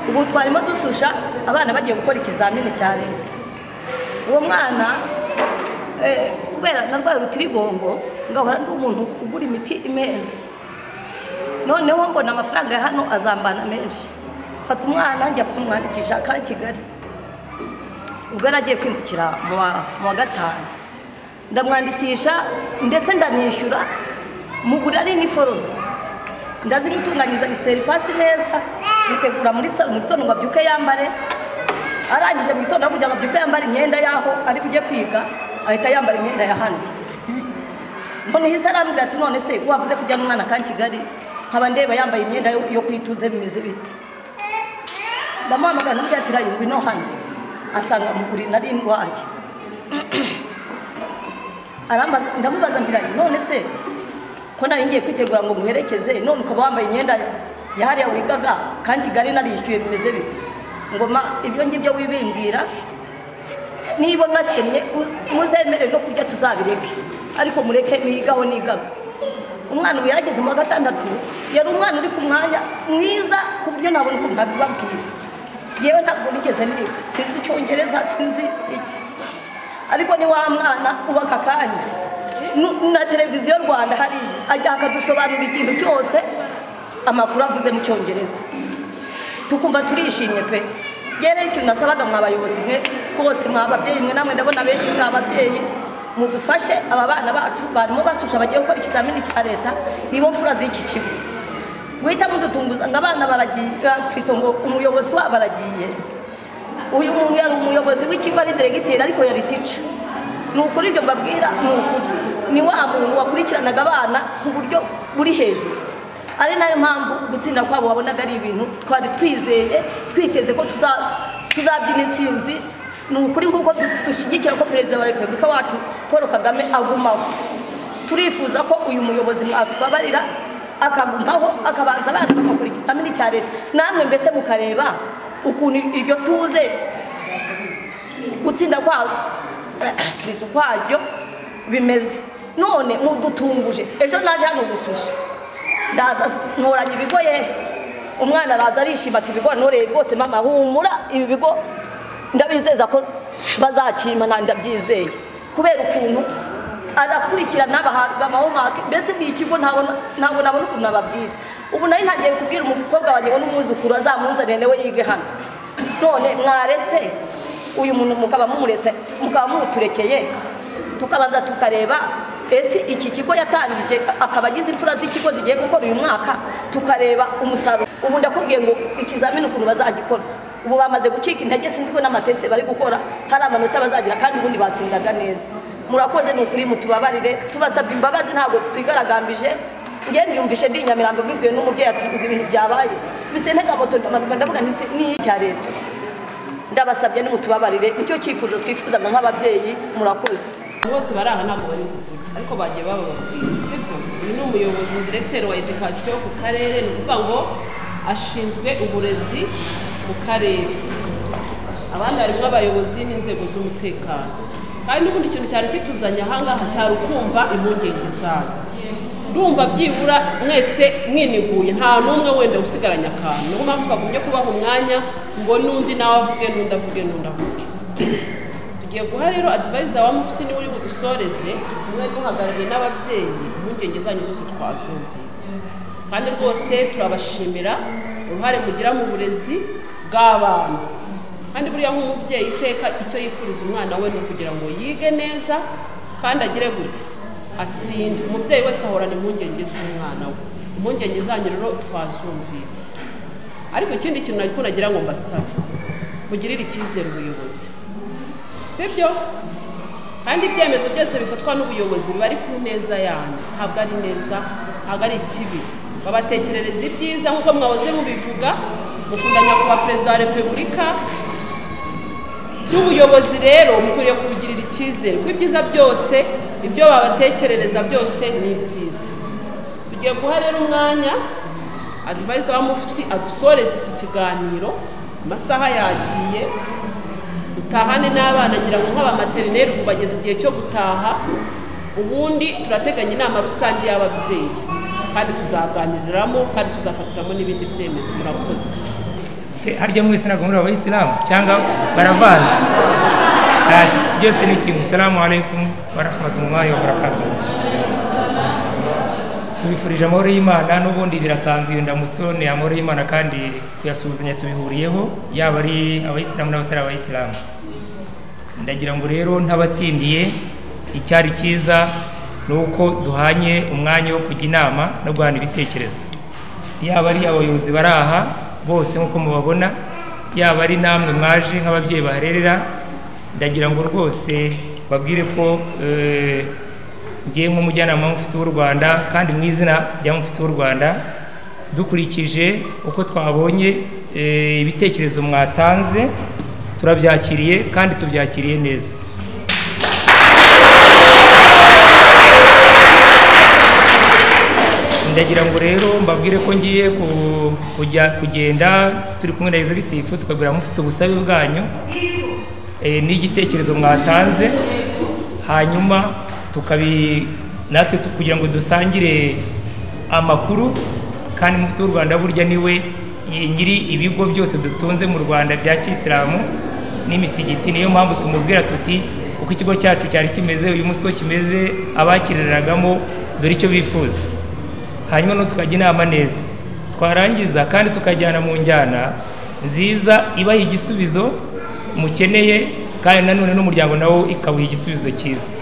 Ubu twarimo dususha abana bagiye gukora ikizamini cya leta. Uwo mwana kubera narwaye urutirigongo, ngahora ndi umuntu ugura imiti imenze, noneho mbona amafaranga ya hano azambana menshi, mfata umwana njya kumwandikisha ka Kigali. Ubwo yaragiye kwimukira mu wa gatanu, ndamwandikisha ndetse ndamwishyura, mugura ari iniforume, ndazimutunganyiriza zitera ipasi neza, zitegura muri salo mu gitondo ngo abyuke yambare. Arangije mu gitondo kugira ngo abyuke yambare imyenda yaho ari bujye kwiga, ahita yambara imyenda ya hano. None yise arambwira ati none se wavuze kujyana umwana ka Kigali, nkaba ndeba yambaye imyenda yo kwituze bimeze bite? Ndamuhamagara ndamubwira ati rayo ngwino hano, asanga muguri nari ndwaye. Arambaza, ndamubaza nti rayo none se ko nari ngiye kwitegura ngo muherekeze, none ukaba wambaye imyenda ya hariya wigaga kandi Kigali narishyuye bimeze bite? Ngoma ibyo ngibyo wibimbwira, niba nakennye muzemere no kurya tuzabireke, ariko mureke nigaho nigaga. Umwana ubu yarageze mu wa gatandatu, yari umwana uri ku mwanya mwiza ku buryo nabona ukuntu nabibabwira. Yewe ntabwo nigeze niga, sinzi icyongereza, sinzi iki, ariko ni wa mwana uba aka kanya na televiziyo Rwanda hariya ajya akadusobanurira ikintu cyose, amakuru avuze mu cyongereza tukumva turishimye pe. Rero ikintu nasabaga mwa bayobozi mwe bose, mwa babyeyi mwe, namwe ndabona benshi mwa babyeyi, mudufashe aba bana bacu barimo basusha bagiye gukora ikizamini cya leta, nibo mfura z'iki kigo. Guhita mudutunguza ngo abana baragiye, ngo umuyobozi wabo aragiye. Uyu muntu yari umuyobozi w'ikigo ari diregiteri ariko yari teacher. Ni ukuri ibyo mbabwira ni ukuri, ni wa muntu wakurikiranaga abana ku buryo buri hejuru. Ari nayo mpamvu gutsinda kwabo wabonaga ari ibintu twari twizeye, twiteze ko tuzabyina intsinzi. Ni ukuri nk'uko dushyigikira ko Perezida wa Repubulika wacu Paul Kagame agumaho, turifuza ko uyu muyobozi mwatubabarira akagumaho, akabanza abana bagakora ikizamini cya leta, namwe mbese mukareba ukuntu iryo tuze gutsinda kwabo kwaryo bimeze. None mudutunguje ejo naje hano gususha ndaza ntoranya ibigo ye, umwana araza arishima ati ibigo ntoreye rwose mama humura, ibi bigo ndabizeza ko bazakima nta ndabyizeye, kubera ukuntu arakurikirana n'abahomake mbese ni ikigo ntabwo nabona ukuntu nababwira. Ubu nari ntagiye kubwira umukobwa wanjye ngo n'umwuzukuru azamuzanire nawe yige hano, none mwaretse uyu muntu mukaba mumuretse mukaba mumuturekeye tukabanza tukareba ese iki kigo yatangije akaba agize imfura z'ikigo zigiye gukora uyu mwaka, tukareba umusaruro. Ubu ndakubwiye ngo ikizamini ukuntu bazagikora, ubu bamaze gucika intege, sinzi ko n'amateste bari gukora hari amanota bazagira, kandi ubundi batsindaga neza. Murakoze ni ukuri, mutubabarire, tubasabye imbabazi, ntabwo twigaragambije. Ngiye mbyumvishe ndi Nyamirambo mbibwiwe n'umubyeyi ati uzi ibintu byabaye, mbese ntega moto ndamanuka ndavuga nti ni icya leta. Ndabasabye nimutubabarire, nicyo cyifuzo twifuzaga nk'ababyeyi. Murakoze. Bose bari aha ntabwo bari kuvuga, ariko bagiye bababwira, sibyo? Uyu ni umuyobozi directeur wa education ku karere, ni ukuvuga ngo ashinzwe uburezi mu karere, abandi harimo abayobozi n'inzego z'umutekano. Kandi n'ubundi ikintu cyari kituzanye aha ngaha cyari ukumva impungenge zanyu. Ndumva byibura mwese mwiniguye, nta n'umwe wenda usigaranye akantu, niyo mpamvu twagumye kubaha umwanya ngo n'undi nawe avuge, n'undi avuge, n'undi avuge. Tugiye guha rero advisor wa mufti niwe uri budusoreze, mwe muhagarariye n'ababyeyi, impungenge zanyu zose twazumvise, kandi rwose turabashimira uruhare mugira mu burezi bw'abana. Kandi buriya nk'umubyeyi iteka icyo yifuriza umwana we ni ukugira ngo yige neza kandi agire gute atsinde. Umubyeyi wese ahorana impungenge z'umwana we, impungenge zanyu rero twazumvise. Ariko ikindi kintu nako nagira ngo mbasabe, mugirire icyizere ubuyobozi, sibyo? Kandi ibyemezo byose bifatwa n'ubuyobozi biba ari ku neza yanyu, ntabwo ari neza, ntabwo ari ikibi. Babatekerereza ibyiza nk'uko mwahoze mubivuga, mukunda nyakubahwa perezida wa repubulika n'ubuyobozi rero mukwiriye kubugirira icyizere, kuko ibyiza byose ibyo babatekerereza byose ni ibyiza. Tugiye guha rero umwanya advisor wa mufti adusoreze iki kiganiro, amasaha yagiye, utahane n'abana ngira ngo nk'abamaterineri ubu bageze igihe cyo gutaha. Ubundi turateganya inama rusange y'ababyeyi kandi tuzaganiriramo kandi tuzafatiramo n'ibindi byemezo. Murakoze. Se harya mwese ntabwo muri abayisilamu cyangwa baravanze? Byose ni kimwe. Assalamu alaikum wa rahmatullahi wa barakatuh. Tubifurije amahoro y'Imana, n'ubundi birasanzwe iyo ndamutso ni amahoro y'Imana kandi kuyasuhuzanya tubihuriyeho, yaba ari abayisilamu n'abatari abayisilamu. Ndagira ngo rero ntabatindiye, icyari cyiza ni uko duhanye umwanya wo kujya inama no guhana ibitekerezo, yaba ari abayobozi bari aha bose nk'uko mubabona, yaba ari namwe mwaje nk'ababyeyi baharerera. Ndagira ngo rwose babwire ko ngiye nk'umujyanama w'umufti w'u Rwanda kandi mu izina rya mufti w'u Rwanda, dukurikije uko twabonye ibitekerezo mwatanze, turabyakiriye kandi tubyakiriye neza. Ndagira ngo rero mbabwire ko ngiye kujya kugenda turi kumwe na executive, tukabwira mufite ubusabe bwanyu n'igitekerezo mwatanze, hanyuma tukabi natwe kugira ngo dusangire amakuru. Kandi mufti w'u Rwanda burya niwe nyiri ibigo byose dutunze mu Rwanda bya Kisilamu n'imisigiti, niyo mpamvu tumubwira tuti uko ikigo cyacu cyari kimeze uyu munsi ko kimeze, abakiriragamo dore icyo bifuza. Hanyuma no tukajya inama neza, twarangiza kandi tukajyana mu njyana nziza ibaha igisubizo mukeneye, kandi nanone n'umuryango nawo ikabuha igisubizo cyiza.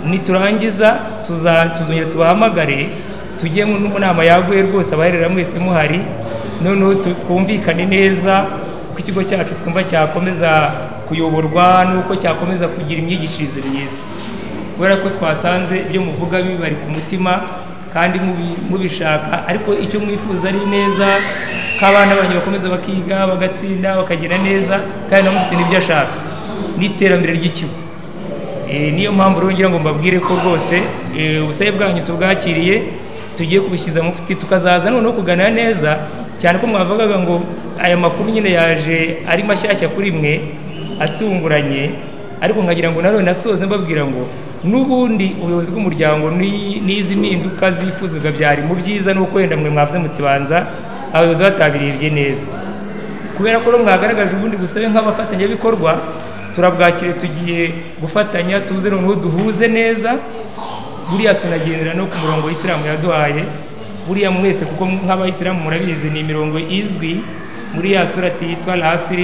Niturangiza tuzongera tubahamagare tujye mu nama yaguye rwose, abaherera mwese muhari, noneho twumvikane neza uko ikigo cyacu twumva cyakomeza kuyoborwa n'uko cyakomeza kugira imyigishirize myiza, kubera ko twasanze ibyo muvuga bibari ku mutima kandi mubishaka, ariko icyo mwifuza ari neza ko abana banyu bakomeza bakiga bagatsinda bakagera neza, kandi na mufite n'ibyo ashaka n'iterambere ry'ikigo. Niyo mpamvu rero ngira ngo mbabwire ko rwose ubusabe bwanyu tubwakiriye, tugiye kubishyiza mufti, tukazaza noneho kuganira neza cyane ko mwavugaga ngo aya makuru nyine yaje ari mashyashya kuri mwe atunguranye, ariko nkagira ngo nanone nasoze mbabwira ngo N'ubundi ubuyobozi bw'umuryango n'izi mpinduka zifuzwaga byari mu byiza, nuko wenda mwe mwavuze mutibanza abayobozi batabirebye neza. Kubera ko mwagaragaje ubundi busabe nk'abafatanyabikorwa, turabwakire, tugiye gufatanya, tuze noneho duhuze neza. Buriya tunagendera no ku murongo w'Isilamu yaduhaye. Buriya mwese kuko nk'abayisilamu murabizi, ni imirongo izwi muri ya surati yitwa Al-Asr,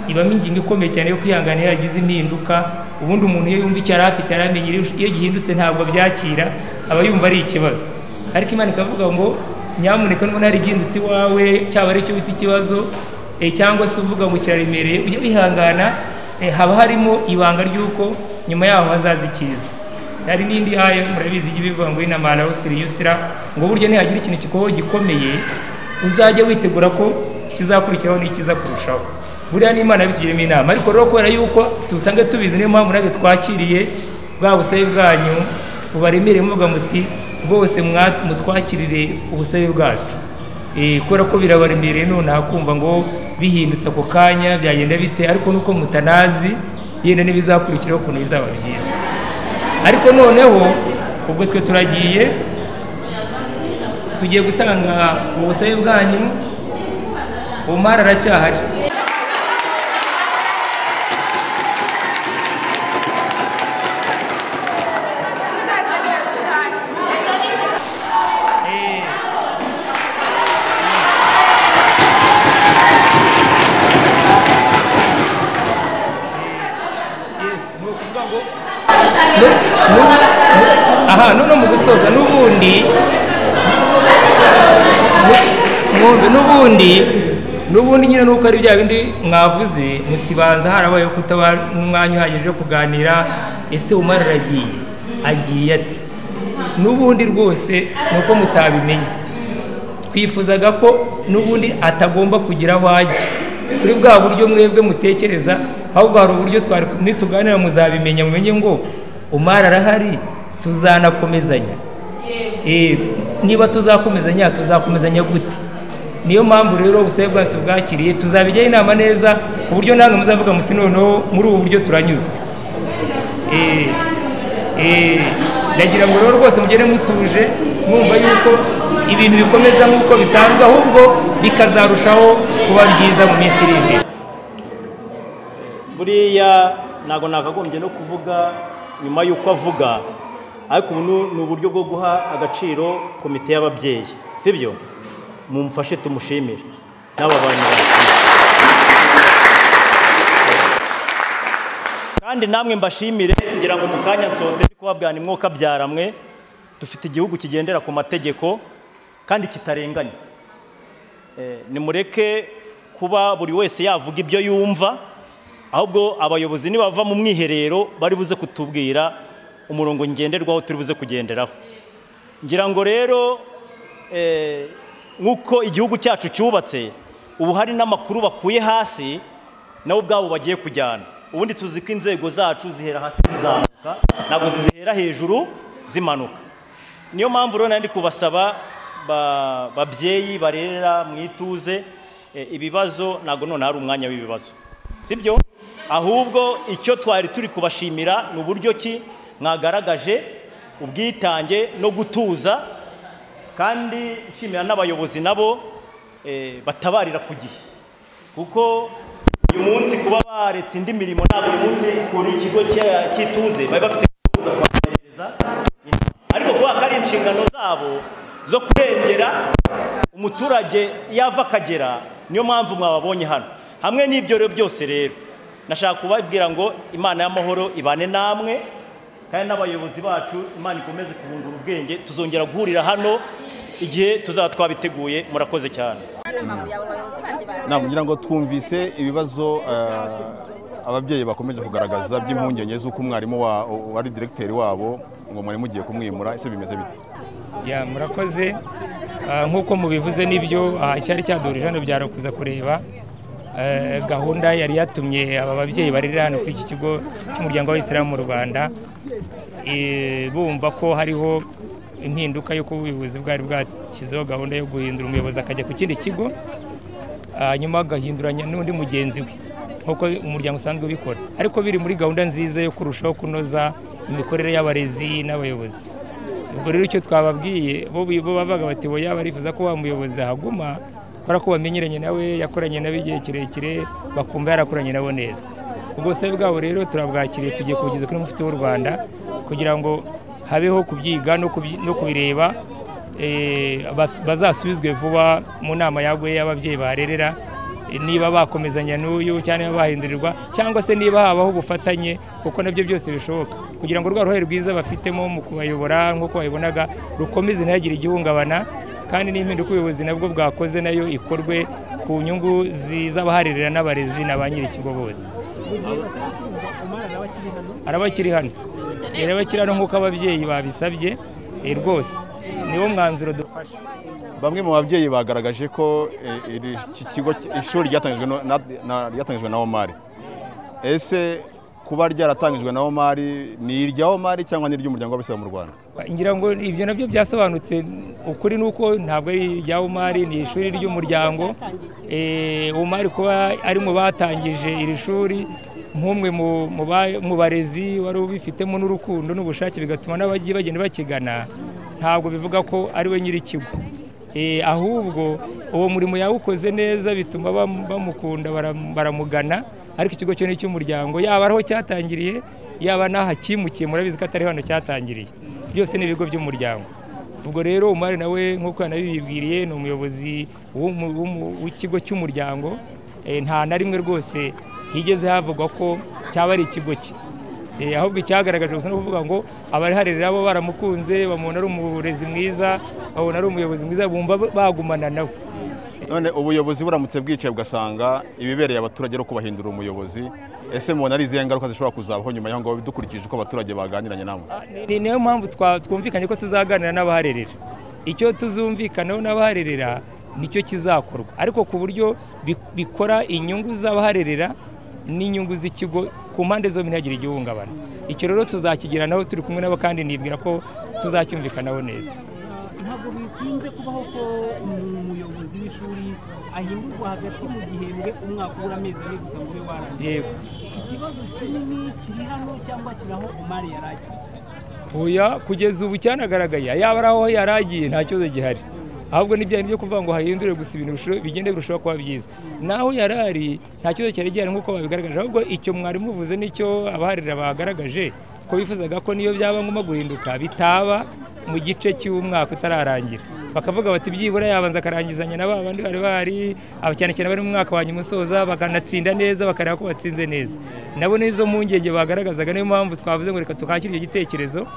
ibamo ingingo ikomeye cyane yo kwihangana iyo yagize impinduka. Ubundi umuntu iyo yumva icyo yari afite yaramenye, iyo gihindutse ntabwo abyakira, aba yumva ari ikibazo. Ariko Imana ikavuga ngo nyamuneka nubona hari igihindutse iwawe, cyaba ari icyo bita ikibazo cyangwa se uvuga ngo kiraremereye, ujye wihangana, haba harimo ibanga ry'uko nyuma yaho hazaza ikiza. Hari n'indi aya murabizi ijya ibivuga ngo inna ma'al usri yusra, ngo burya nihagira ikintu kikubaho gikomeye uzajya witegura ko kizakurikiraho n'ikiza kurushaho. Buriya n'Imana yabitugiremo inama. Ariko rero kubera yuko tusange tubizi, niyo mpamvu natwe twakiriye bwa busabe bwanyu bubaremereye, muvuga muti rwose mutwakirire ubusabe bwacu. Kubera ko birabaremereye nonaha kumva ngo bihindutse ako kanya byagenda bite, ariko nuko mutanazi yenda n'ibizakurikiraho ukuntu bizaba byiza. Ariko noneho ubwo twe turagiye, tugiye gutanga ubusabe bwanyu. Omar aracyahari. Aha none mu gusoza n'ubundi nyine nuko ari bya bindi mwavuze mutibanza harabaye kutaba n'umwanya uhagije wo kuganira. Ese Omar aragiye agiye ati n'ubundi rwose nuko mutabimenye, twifuzaga ko n'ubundi atagomba kugira aho ajya kuri bwa buryo mwebwe mutekereza, ahubwo hari uburyo twari nituganira muzabimenya, mumenye ngo Omar arahari, tuzanakomezanya. Niba tuzakomezanya, tuzakomezanya gute? Niyo mpamvu rero ubusabe bwacu bwakiriye, tuzabijyaho inama neza ku buryo namwe muzavuga muti noneho muri ubu buryo turanyuzwe. Ndagira ngo rero rwose mugende mutuje, mwumva yuko ibintu bikomeza nk'uko bisanzwe, ahubwo bikazarushaho kuba byiza mu minsi iri imbere. Buriya ntabwo nakagombye no kuvuga nyuma y'uko avuga, ariko ubu ni uburyo bwo guha agaciro komite y'ababyeyi, sibyo? Mumfashe tumushimire n'aba bantu. Kandi namwe mbashimire, ngira ngo mu kanya nsohotse ndi kubabwira ni mwoka byaramwe, dufite igihugu kigendera ku mategeko kandi kitarenganya. Nimureke kuba buri wese yavuga ibyo yumva, ahubwo abayobozi nibava mu mwiherero bari buze kutubwira umurongo ngenderwaho turi buze kugenderaho. Ngira ngo rero nk'uko igihugu cyacu cyubatse, ubu hari n'amakuru bakuye hasi nabo ubwabo bagiye kujyana. Ubundi tuzi ko inzego zacu zihera hasi zizamuka, ntabwo zihera hejuru zimanuka. Niyo mpamvu rero nandi kubasaba babyeyi barerera mu ituze, ibibazo ntabwo none hari umwanya w'ibibazo, sibyo? Ahubwo icyo twari turi kubashimira ni uburyo ki mwagaragaje ubwitange no gutuza, kandi nshimira n'abayobozi nabo batabarira ku gihe, kuko uyu munsi kuba baretse indi mirimo ntabwo uyu munsi kuri ikigo cy'ituze bari bafite kuza kwagereza, ariko kuba ari inshingano zabo zo kurengera umuturage yava akagera, niyo mpamvu mwababonye hano. Hamwe n'ibyo rero byose rero nashaka kubabwira ngo Imana y'amahoro ibane namwe, kandi n'abayobozi bacu Imana ikomeze kubungura ubwenge, tuzongera guhurira hano igihe tuzaba twabiteguye. Murakoze cyane. Ntabwo ngira ngo twumvise ibibazo ababyeyi bakomeje kugaragaza by'impungenge z'uko umwarimu wari directeur wabo ngo mwari mugiye kumwimura, ese bimeze bite? Ya murakoze. Nk'uko mubivuze nibyo, icyari cyadurije hano byarakuza kureba gahunda yari yatumye aba babyeyi barira hano kuri iki kigo cy'umuryango w'Abayisilamu mu Rwanda, bumva ko hariho impinduka y'uko ubuyobozi bwari bwashyizeho gahunda yo guhindura umuyobozi akajya ku kindi kigo, hanyuma agahinduranya n'undi mugenzi we. nk'uko umuryango usanzwe ubikora, ariko biri muri gahunda nziza yo kurushaho kunoza imikorere y'abarezi n'abayobozi. Ubwo rero icyo twababwiye bo babaga bati oya, barifuza ko wa muyobozi ahaguma kubera ko bamenyeranye nawe, yakoranye nawe igihe kirekire, bakumva yarakoranye nabo neza. Ubwo busabe bwabo rero turabwakiriye, tugiye kubugeza kuri Mufti w'u Rwanda kugira ngo habeho kubyiga no kubireba, bazasubizwe vuba mu nama yaguye y'ababyeyi barerera, niba bakomezanya n'uyu cyangwa niba bahindurirwa cyangwa se niba habaho ubufatanye, kuko nabyo byose bishoboka kugira ngo rwa ruhare rwiza bafitemo mu kubayobora nk'uko babibonaga rukomeze, ntihagire igihungabana, kandi n'impinduka ubuyobozi nabwo bwakoze nayo ikorwe ku nyungu z'abaharerera n'abarezi na ba nyir'ikigo bose. Araba akiri hano, araba akiri hano nk'uko ababyeyi babisabye rwose, niwo mwanzuro dufashe. Bamwe mu babyeyi bagaragaje ko iki kigo, ishuri ryatangijwe na Omar. Ese kuba ryaratangijwe na Omar ni irya Omar cyangwa ni iry'umuryango w'Abisilamu mu Rwanda? Ngira ngo ibyo nabyo byasobanutse. Ukuri ni uko ntabwo ari irya Omar, ni ishuri ry'umuryango. Omar kuba ari mu batangije iri shuri nk'umwe mu barezi wari ubifitemo n'urukundo n'ubushake, bigatuma n'abagiye bagenda bakigana, ntabwo bivuga ko ari we nyir'ikigo. Ahubwo uwo murimo yawukoze neza bituma bamukunda, baramugana. Ariko ikigo cyo ni icy'umuryango, yaba aho cyatangiriye yaba n'aha cyimukiye, murabizi ko atari hano cyatangiriye, byose ni ibigo by'umuryango. Ubwo rero Umari nawe nk'uko yanabibwiriye ni umuyobozi w'ikigo cy'umuryango, nta na rimwe rwose higeze havugwa ko cyaba ari ikigo cye. Ahubwo icyagaragajwe gusa no kuvuga ngo abariharerera bo baramukunze, bamubona ari umurezi mwiza, babona ari umuyobozi mwiza, bumva bagumana nawe. None ubuyobozi buramutse bwicaye bugasanga ibibereye abaturage ari kubahindura umuyobozi, ese mubona ari izihe ngaruka zishobora kuzabaho nyuma y'aho ngaho, dukurikije uko abaturage baganiranye namwe? Ni niyo mpamvu twumvikanye ko tuzaganira n'abaharerera. Icyo tuzumvikanaho n'abaharerera nicyo kizakorwa, ariko ku buryo bikora inyungu z'abaharerera n'inyungu z'ikigo ku mpande zombi, ntihagire igihungabana. Icyo rero tuzakigiranaho turi kumwe nabo, kandi nibwira ko tuzacyumvikanaho neza. Ntabwo bikunze kubaho ko umuyobozi w'ishuri ahindurwa hagati mu gihembwe, umwaka ubura amezi 4 gusa ngo ube warangiye. Yego. Ikibazo kinini kiri hano cyangwa kiraho Omar yaragiye? Oya, kugeza ubu cyanagaragaye, yaba ari aho yaragiye nta kibazo gihari, ahubwo n'ibyo byo kuvuga ngo hahindure gusa ibintu bigende birushaho kuba byiza. Naho yarari nta kibazo cyari gihari nk'uko babigaragaje, ahubwo icyo mwari muvuze nicyo abaharira bagaragaje, ko bifuzaga ko niyo byaba ngombwa guhinduka bitaba mu gice cy'umwaka utararangira, bakavuga bati byibura yabanza akarangizanya na ba bandi bari bahari, cyane cyane bari mu mwaka wa nyuma usoza, bakanatsinda neza, bakareba ko batsinze neza. Nabo n'izo mpungenge bagaragazaga, niyo mpamvu twavuze ngo reka tukakire icyo gitekerezo,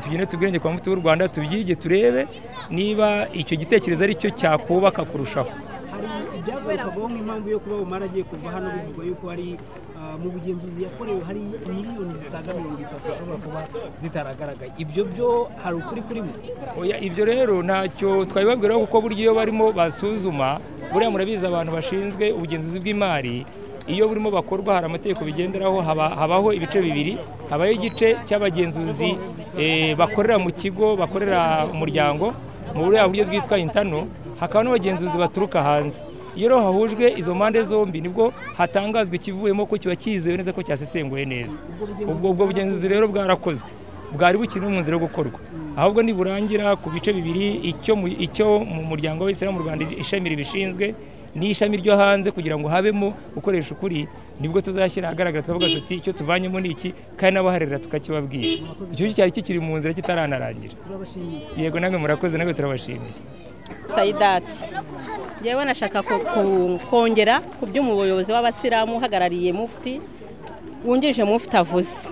tugende tubwirenge kwa Mufti w'u Rwanda, tubyige turebe niba icyo gitekerezo ari cyo cyakubaka kurushaho. Hari ibyagarukagaho nk'impamvu yo kuba Omar agiye kuva hano, bivugwa yuko hari mu bugenzuzi yakorewe hari miliyoni zisaga 30 zishobora kuba zitaragaragaye. Ibyo byo hari ukuri kurimo? Oya, ibyo rero ntacyo twabibabwiraho, kuko buryo iyo barimo basuzuma, buriya murabizi abantu bashinzwe ubugenzuzi bw'imari iyo burimo bakorwa hari amategeko bigenderaho, habaho ibice bibiri. Habaho igice cy'abagenzuzi bakorera mu kigo, bakorera umuryango mu buriya buryo bwitwa intano, hakaba n'abagenzuzi baturuka hanze. Iyo rero hahujwe izo mpande zombi nibwo hatangazwa ikivuyemo, ko kiba cyizewe neza ko cyasesenguwe neza. Ubwo bugenzuzi rero bwarakozwe, bwari bukiri no mu nzira yo gukorwa, ahubwo niburangira ku bice bibiri, icyo mu muryango w'Abisilamu mu Rwanda ishami ribishinzwe n'ishami ryo hanze, kugira ngo habemo gukoresha ukuri, nibwo tuzashyira ahagaragara tukavuga tuti icyo tuvanyemo ni iki, kandi n'abaharerera tukakibabwira. Icyo cyari kikiri mu nzira kitaranarangira. Yego, namwe murakoze, namwe turabashimiye. Saidati, njyewe nashaka kongera ku by'umuyobozi w'Abasilamu uhagarariye Mufti wungirije Mufti avuze.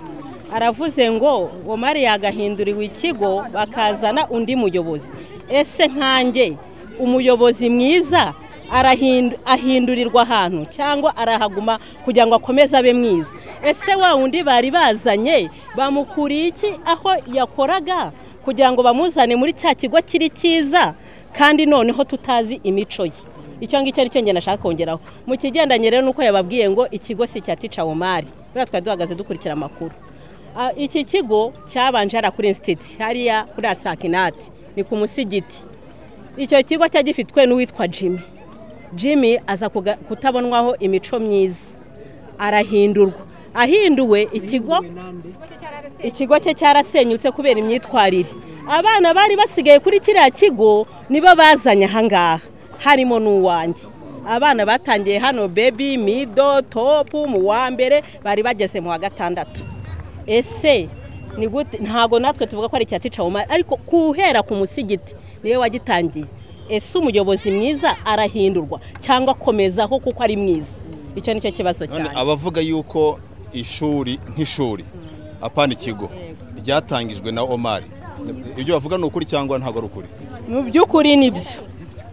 Aravuze ngo Omar yagahinduriwe ikigo bakazana undi muyobozi. Ese nkanjye umuyobozi mwiza ahindurirwa ahantu cyangwa arahaguma kugira ngo akomeze abe mwiza? Ese wa wundi bari bazanye bamukuriye iki aho yakoraga kugira ngo bamuzane muri cya kigo kiri cyiza, kandi noneho tutazi imico ye? Icyo ngicyo aricyo njye nashaka kongeraho. Mu kigendanye rero nuko yababwiye ngo ikigo si cya Teacher Omar, buriya twari duhagaze dukurikira amakuru. Iki kigo cyabanje hariya kuri institute, hariya kuri Asakinati, ni ku musigiti. Icyo kigo cyagifitwe n'uwitwa Jimmy. Jimmy aza kutabonwaho imico myiza, Arahindurwa. Ahinduwe ikigo cye cyarasenyutse kubera imyitwarire. Abana bari basigaye kuri kiriya kigo nibo bazanye ahangaha, harimo n'uwanjye. Abana batangiye hano baby, middle, top, mu wa mbere bari bageze mu wa gatandatu. Ese ni gute? Ntago natwe tuvuga ko ari icya Teacher Omar, ariko kuhera ku musigiti niwe wagitangiye. Ese umuyobozi mwiza arahindurwa cyangwa akomezaho kuko ari mwiza? Icyo nicyo kibazo cyane. Abavuga yuko ishuri nk'ishuri apana ikigo ryatangijwe na Omar, ibyo bavuga ni ukuri cyangwa ntago ari ukuri? Mu by'ukuri nibyo,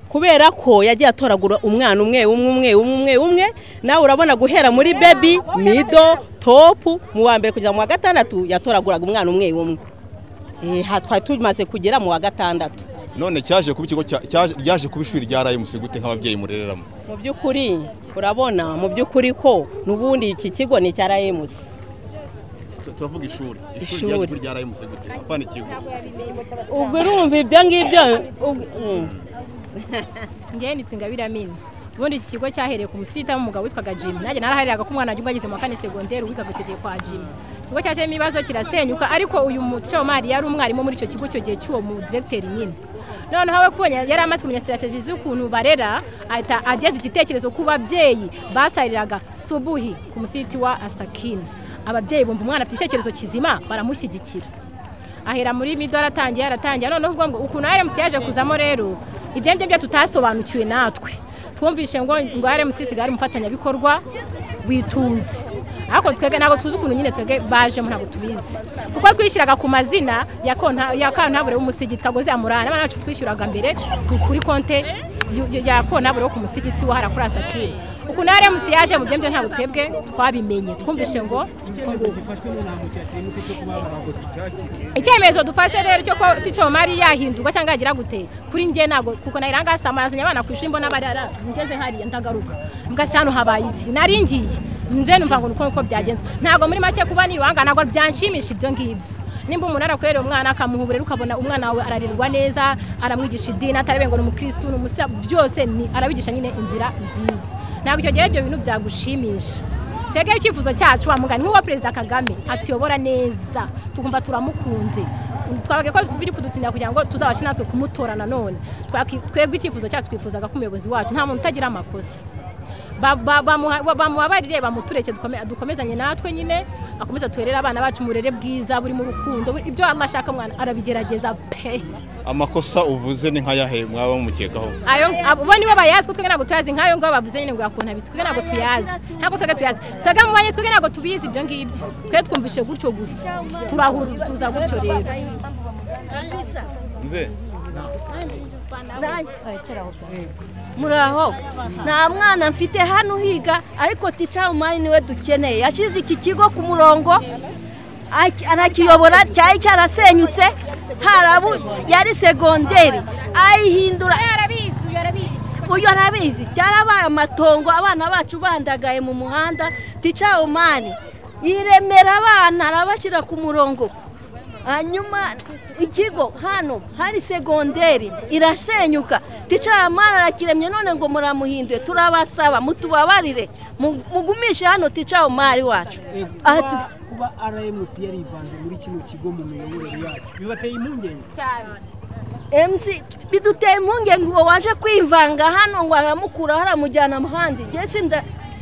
kubera ko yagiye atoragura umwana umwe umwe umwe umwe. Nawe urabona guhera muri baby, middle, top, mu wa mbere kugeza mu wa gatandatu yatoraguraga umwana umwe umwe. Twari tumaze kugera mu wa gatandatu. None cyaje kuba ikigo cyaje kuba ishuri rya RMC gute nk'ababyeyi murereramo? Mu by'ukuri urabona, mu by'ukuri ko nubundi iki kigo ni cya RMC. Turavuga ishuri ryaje rya RMC gute apana ikigo? Ubwo urumva ibyo ngibyo. Ngewe nitwa Ingabire Amina. Ubundi iki kigo cyahereye ku musita w'umugabo witwaga Jimmy. Nanjye narahariraga ko umwana wanjye ageze mu wa kane segonderi wigaga icyo gihe kwa Jimmy. Ikigo cyajemo ibibazo kirasenyuka, ariko uyu Teacher Omar yari umwarimu muri icyo kigo icyo gihe cy'uwo mu directeur nyine. Noneho we kubonye yari amaze kumenya strategy z'ukuntu barera, ahita ageza igitekerezo ku babyeyi basariraga subuhi ku musiti wa Asakina. Ababyeyi bumva umwana afite igitekerezo kizima baramushyigikira. Ahera muri mido aratangiye. Noneho ubwo ngo ukuntu RMC yaje kuzamo rero, ibyo ngibyo tutasobanukiwe natwe. Twumvishe ngo RMC isigaye ari umufatanyabikorwa wituze, ariko twebwe ntabwo tuzi ukuntu nyine twebwe bajemo, ntabwo tubizi, kuko twishyiraga ku mazina ya kontabure w'umusigiti Kagozi Amurana. Abana bacu twishyuraga mbere kuri konte ya kontabure wo ku musigiti wa hara kuri Asakira. Ukuntu RMC yaje mu byo ntabwo twebwe twabimenye. Twumvishe ngo icyemezo dufashe rero cyo ko Teacher Omar yahindurwa cyangwa yagira gute, kuri nge ntabwo, kuko nayiranga samarazanye abana ku ishuri mbona barara ngeze hariya ndagaruka mbwa se hano habaye iki, nari ngiye nje numva ngo nuko uko byagenze. Ntabwo muri make kuba nirwanga ntabwo byanshimisha ibyo ngibyo. Nimba umuntu arakwerera umwana akamuha uburere, ukabona umwana wawe ararirwa neza, aramwigisha idini, atarabe ngo ni umukristo ni umusilamu, byose ni arabigisha nyine inzira nziza. Ntabwo icyo gihe ibyo bintu byagushimisha. Twebwe icyifuzo cyacu wa mugani nk'uwa Perezida Kagame atuyobora neza, tukumva turamukunze. Twabaga ko biri kudutinda kugira ngo tuzabashe natwe kumutora nanone. Twebwe icyifuzo cyacu twifuzaga ko umuyobozi wacu nta muntu utagira amakosa, bamubabarire, bamutureke, dukomezanye natwe nyine, akomeza tuherere abana bacu murere bwiza buri mu rukundo. Ibyo Allah ashaka mwana arabigerageza pe. Amakosa uvuze ni nkayahe mwaba mumukekaho? Ayo abo nibo bayazi, ko twebwe ntabwo tuyazi. Nkayo ngo bavuze nyine ngo yakonta bitwe, ntabwo tuyazi, ntabwo twebwe tuyazi. Twebwe mu banye twebwe ntabwo tubizi ibyo ngibyo, twe twumvishe gutyo gusa, turahura tuza gutyo rero. Mzee muraho, nta mwana mfite hano higa, ariko Teacher Omar niwe dukeneye. Yashize iki kigo ku murongo arakiyobora, cyari cyarasenyutse, harabu yari segonderi ayihindura. Uyu arabizi, cyarabaye amatongo, abana bacu bandagaye mu muhanda. Teacher Omar yiremera abana arabashyira ku murongo. Hanyuma ikigo hano hari segonderi irasenyuka, Teacher Omar arakiremye, none ngo muramuhinduye. Turabasaba mutubabarire, mugumishe hano Teacher Omar wacu. Kuba RMC yarivanze muri kino kigo mu miyoborere yacu bibateye impungenge cyane. MC biduteye impungenge, uwo waje kwivanga hano ngo aramukura aramujyana muhandi. Jye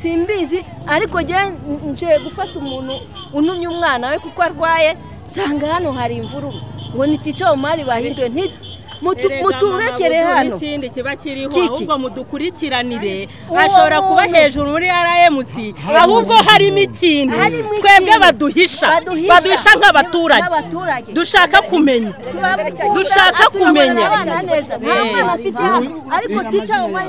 simbizi, ariko jye nje gufata umuntu unumye umwana we kuko arwaye, sanga hano hari imvururu ngo ni Teacher Omar bahinduye. Muturekere hano ikindi kiba kiriho, ahubwo mudukurikiranire. Ashobora kuba hejuru muri RMC, ahubwo harimo ikintu twebwe baduhisha nk'abaturage. Dushaka kumenya, dushaka kumenya. Ariko Teacher Omar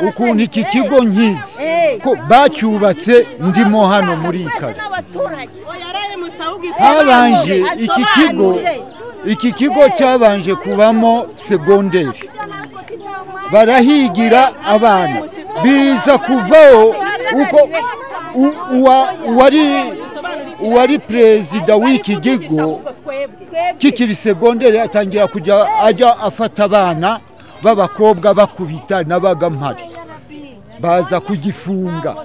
ukuntu iki kigo nkizi ko bacyubatse ndimo hano muri Ikari, habanje iki kigo cyabanje kubamo segonderi, barahigira abana, biza kuvaho uko uwari perezida w'iki kigo kikiri segonderi atangira kujya ajya afata abana b'abakobwa bakubita n'abagampari. Baza kugifunga.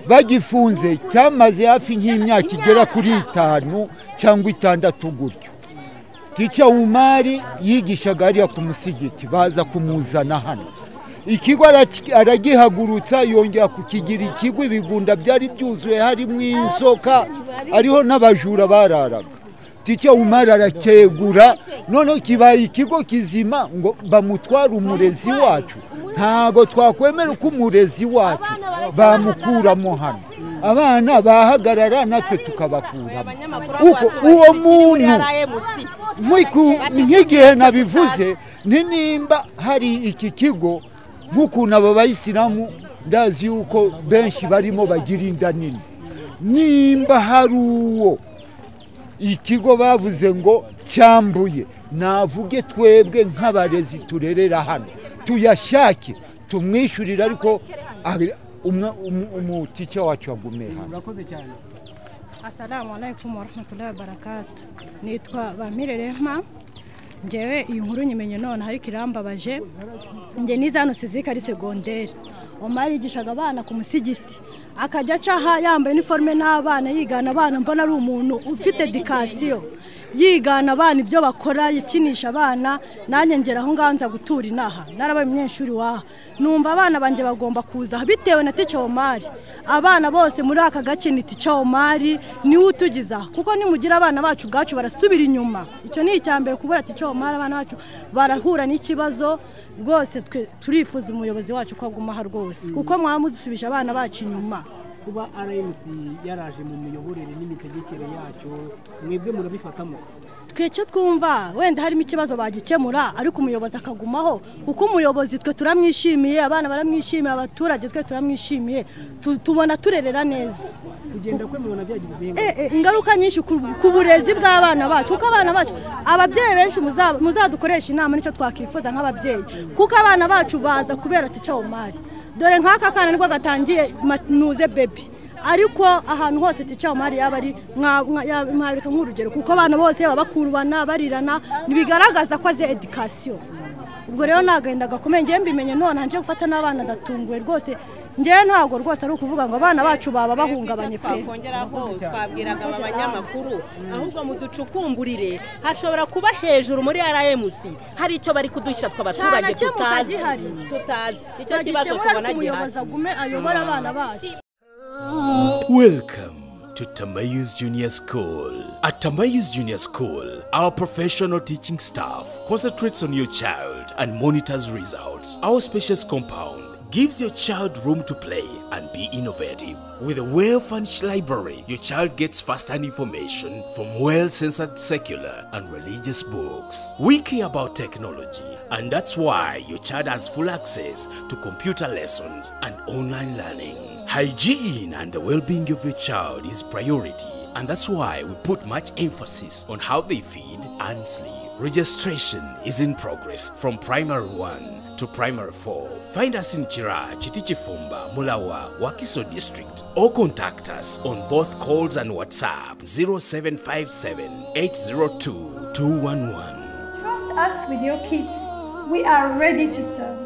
Bagifunze cyamaze hafi nk'imyaka igera kuri 5 cyangwa 6 gutyo. Tica Umari yigishaga hariya ku musigiti, baza kumuzana hano. Ikigo aragihagurutsa, yongera kukigira ikigo. Ibigunda byari byuzuye, harimo inzoka, ariho n'abajura bararaga. Tica Umari aracyegura, noneho kibaye ikigo kizima ngo bamutware umurezi wacu. Ntago twakwemera uko umurezi wacu bamukuramo hano. Abana bahagarara natwe tukabakuramo. Uko uwo muntu nk'igihe nabivuze ni nimba hari iki kigo nk'ukuntu aba bayisilamu ndazi yuko benshi barimo bagira inda nini, nimba hari uwo ikigo bavuze ngo cyambuye, navuge twebwe nk'abarezi turerera hano tuyashake tumwishyurire, ariko umutica wacu agume hano. Murakoze cyane. Assalamu alaikum warahmatullahi wabarakatuh. Nitwa Bamire Rehma. Ngewe iyi nkuru nyimenye none ariko irambabaje. Nge nize hano sizika ari secondaire. Omar yigishaga abana ku musigiti, akajya acaha yambaye uniforme n'abana, yigana abana. Mbona ari umuntu ufite education, yigana abana ibyo bakora, yikinisha abana. Nanjye ngera aho ngaho nza gutura inaha, narabaye umunyeshuri waha. Numva abana banjye bagomba kuza bitewe na Tica Omar. Abana bose muri aka gace ni Tica Omar niwe utugiza, kuko nimugira abana bacu ubwacu barasubira inyuma. Icyo ni icya mbere, kubura Tica Omar abana bacu barahura n'ikibazo rwose. Twe turifuza umuyobozi wacu ko aguma aha rwose, kuko mwamudusubije abana bacu inyuma. Kuba RMC yaraje mu miyoborere n'imitegekere yacyo, mwebwe murabifatamo? Twe icyo twumva wenda harimo ikibazo bagikemura, ariko umuyobozi akagumaho, kuko umuyobozi twe turamwishimiye, abana baramwishimiye, abaturage twe turamwishimiye, tubona turerera neza. Kugenda kwe mubona byagize ingaruka nyinshi ku burezi bw'abana bacu, kuko abana bacu ababyeyi benshi muzadukoresha inama, nicyo twakifuza nk'ababyeyi, kuko abana bacu baza kubera Tica Omar. Dore nk'aka kana nibwo gatangiye nuze baby, ariko ahantu hose Tica Omar yaba ari mwareka nk'urugero, kuko abana bose baba bakurubana barirana, nibigaragaza ko aze education. Ubwo rero nagenda gakomeye, ngiye mbimenye none nje gufata n'abana ndatunguwe rwose. Ngiye ntabwo rwose ari ukuvuga ngo abana bacu baba bahungabanye pe. Twakongeraho twabwiraga aba banyamakuru, ahubwo muducukumburire, hashobora kuba hejuru muri RMC hari icyo bari kuduhisha tw'abaturage tutazi. Icyo kibazo tubona umuyobozi agume ayobora abana bacu. Welcome to Tamayuz Junior School. At Tamayuz Junior School, our professional teaching staff concentrates on your child and monitors results. Our spacious compound gives your child room to play and be innovative. With a well-furnished library, your child gets first-hand information from well-censored secular and religious books. We care about technology, and that's why your child has full access to computer lessons and online learning. Hygiene and the well-being of your child is priority, and that's why we put much emphasis on how they feed and sleep. Registration is in progress from primary 1 to primary 4. Find us in Chira, Chitichifumba, Mulawa, Wakiso District, or contact us on both calls and WhatsApp 0757 802 211. Trust us with your kids. We are ready to serve.